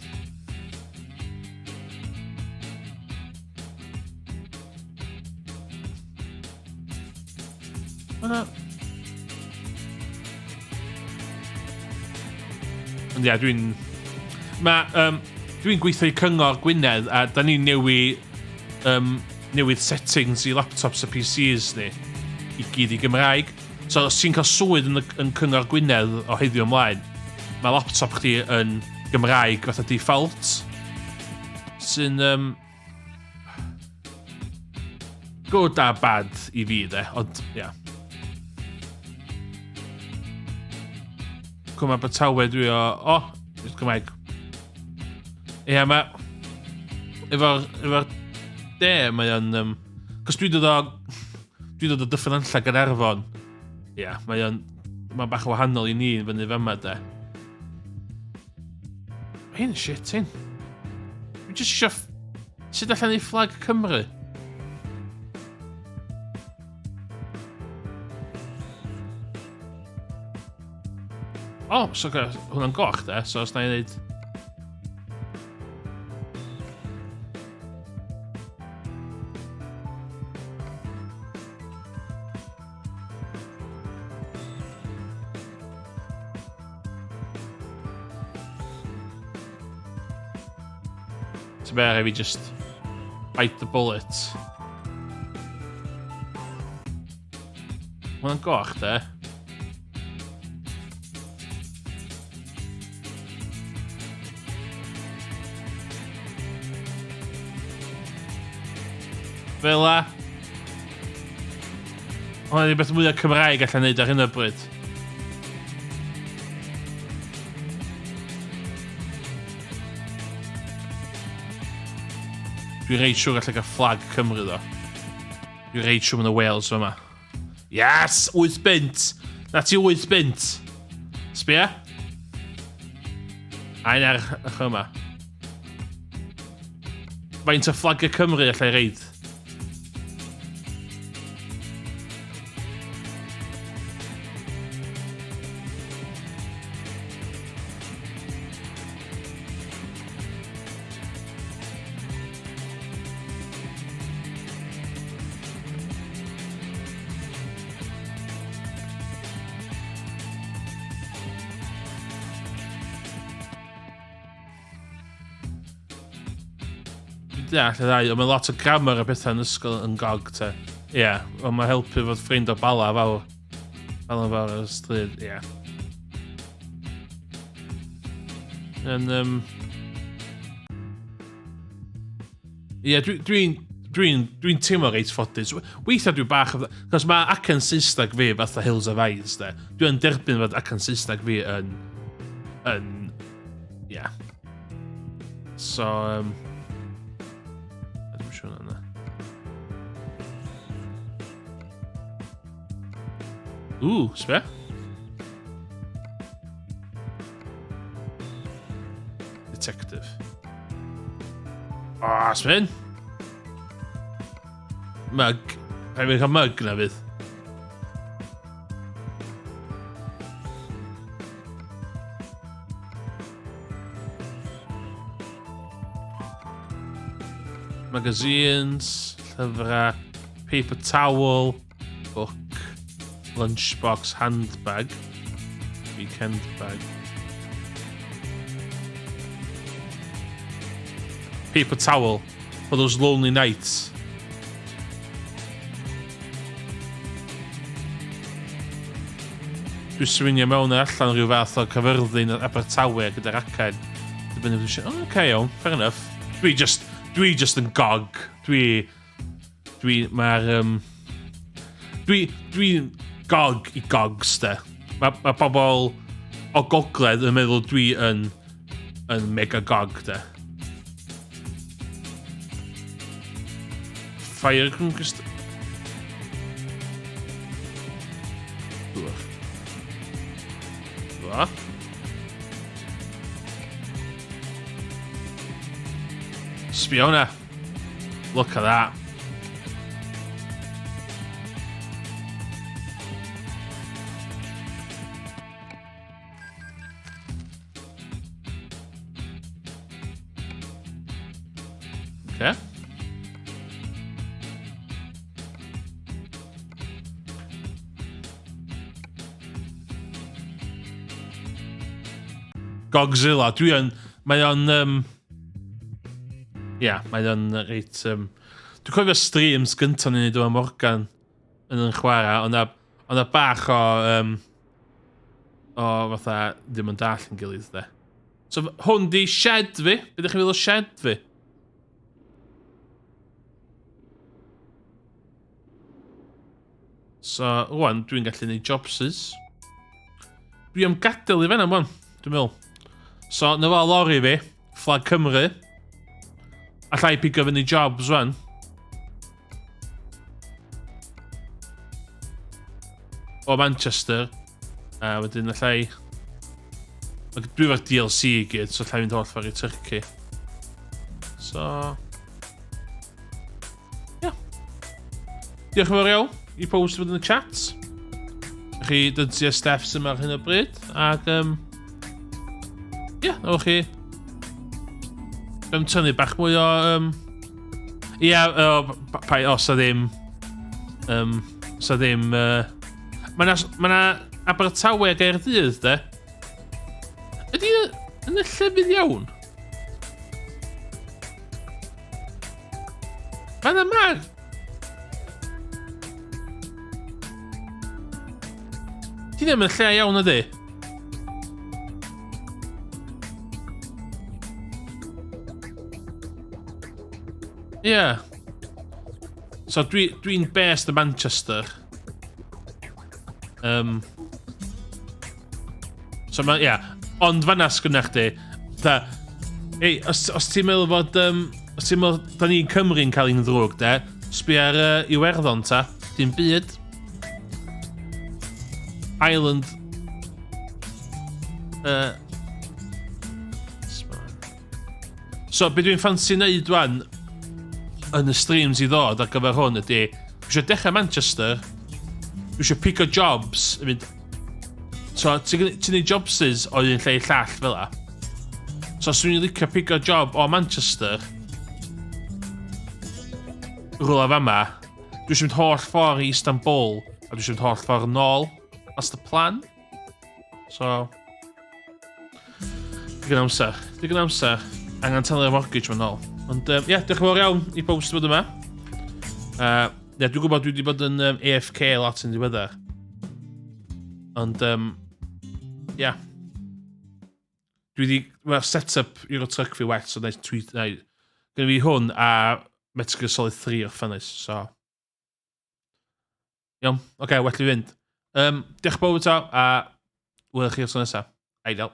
Yna... Ond ia, dwi'n... Mae... Um, dwi'n gweithio i Cyngor Gwynedd a da ni'n newid, um, newid settings i laptops a PCs ni i gyd i Gymraeg. So os ti'n cael swydd yn, yn Cyngor Gwynedd o heddiw ymlaen, mae laptop chdi yn Gymraeg fatha default. Sy'n um, good a bad i fi, de, ond, ia. Yeah. Cwm Abertawe dwi o... O, oh, Gymraeg. Ie, yeah, mae... Efo'r efo de, mae o'n... Um, Cos dwi'n dod o... Dwi'n dod o Dyffryn Nantlle Gaernarfon. Ie, yeah, mae o'n... Mae'n bach o wahanol i ni yn fyny fama, de. Mae hyn yn shit, hyn. Dwi'n just eisiau... Sut allan i fflag Cymru? O, oh, so hwnna'n goch, de, so os na i wneud... Ti'n be, rhaid fi just bite the bullet. Mae'n goch, de. Fel la. Hwna ydy'r beth mwyaf Cymraeg allan neud ar hyn o bryd. Dwi'n reit siŵr allai gael fflag Cymru ddo. Dwi'n reit siŵr mae'n y Wales yma. Yes! 8 bunt! Na ti 8 bunt! Sbia? A un ar y yma. Faint o fflag y Cymru allai reid? Dwi'n deall y ddau, ond mae lot o grammar a pethau yn ysgol yn gog, te. Ie, yeah, ond mae helpu fod ffrind o Bala fawr. Bala fawr ar y stryd, ie. Yeah. Yn, um... Ie, yeah, dwi'n dwi, dwi, dwi teimlo reit ffodus. Weithiau dwi bach... Cos mae acen Saesneg fi fatha Hills of Eyes, de. Dwi'n derbyn fod acen Saesneg fi yn... yn... Ie. Yeah. So, um, Dwi'n siŵr yna. Ww, sbia. Detective. Ah, oh, sbia. Mug. Rhaid fi cael mug na fydd. Magazines, llyfrau, paper towel, book, lunchbox, handbag, weekend bag. Paper towel for those lonely nights. Dwi'n swingio mewn a allan rhyw fath o Caerfyrddin Abertawe gyda'r acen. Dibynnu beth eisiau. Oh, okay, iawn, fair enough. Dwi just, dwi just yn gog. Dwi, dwi, mae'r, um, dwi, dwi'n gog i gogs, de. Mae ma pobl o gogledd yn meddwl dwi yn, yn mega gog, de. Fire Conquest... Dŵr. Dŵr. Sbio hwnna. Look at that. Okay. Gogzilla, dwi yn... Mae o'n... Ia, yeah, mae o'n reit... Dwi'n cofio streams gyntaf ni'n neud efo Morgan yn yn chwarae, ond na bach o... O fatha ddim yn dall yn gilydd de. So hwn di shed fi. Be ydych chi'n feddwl o shed fi? So, rwan, dwi'n gallu gwneud jobsys. Dwi am gadael i fan'na, rwan, dwi'n meddwl. So, na fo lori fi, flag Cymru. Alla i pigo fyny jobs rwan. O Manchester. A wedyn alla i... Dwi efo'r DLC i gyd, so alla i fynd holl ffordd i Turkey. So... Ia. Diolch yn fawr iawn i pob sydd yn y chat. Chi Dydsi a Steff sy'n ar hyn o bryd. Ac, ia, yeah, chi. Dwi'n tynnu bach mwy o... Ia, o, pa, o, sa ddim... Sa ddim... Mae na, ma na Abertawe a Gaerdydd, de? Ydy yn y llefydd iawn? Mae na mar... Ti ddim yn lle iawn ydy? Ie. Yeah. So dwi'n dwi, based yn Manchester. So mae, ia. Yeah. Ond fanna sgynna chdi. Da, ei, os, os ti'n meddwl fod... Os ti'n meddwl, da ni'n Cymru'n cael ein ddrwg, de, sbio ar Iwerddon, ta. Dim byd. Island. So, be dwi'n ffansi wneud wan yn y streams i ddod ar gyfer hwn ydy, dwi eisiau dechrau Manchester, dwi eisiau pick o jobs, yn mynd, so ti'n ti neud jobses o un lle i llall fel la. So, swn i'n licio pick o job o Manchester, rhywle fama, dwi eisiau mynd holl ffordd i Istanbul, a dwi eisiau mynd holl ffordd nôl. That's the plan. So, digon amser. Digon amser. Angen talu'r mortgage ma'n ôl. Ond, ie, yeah, diolch yn fawr iawn i pawb sydd bod yma. Yeah, dwi'n gwybod dwi wedi bod yn AFK lot yn ddiweddar. Ond, ie. Yeah. Dwi wedi, well, set-up Euro Truck fi well, so nice tweet, nai, gyda fi hwn a Metal Gear Solid 3 o'r ffynnes, so. Iawn, oce, okay, well i fynd. Diolch bawb eto, a welch chi wrth nesaf. Ideal.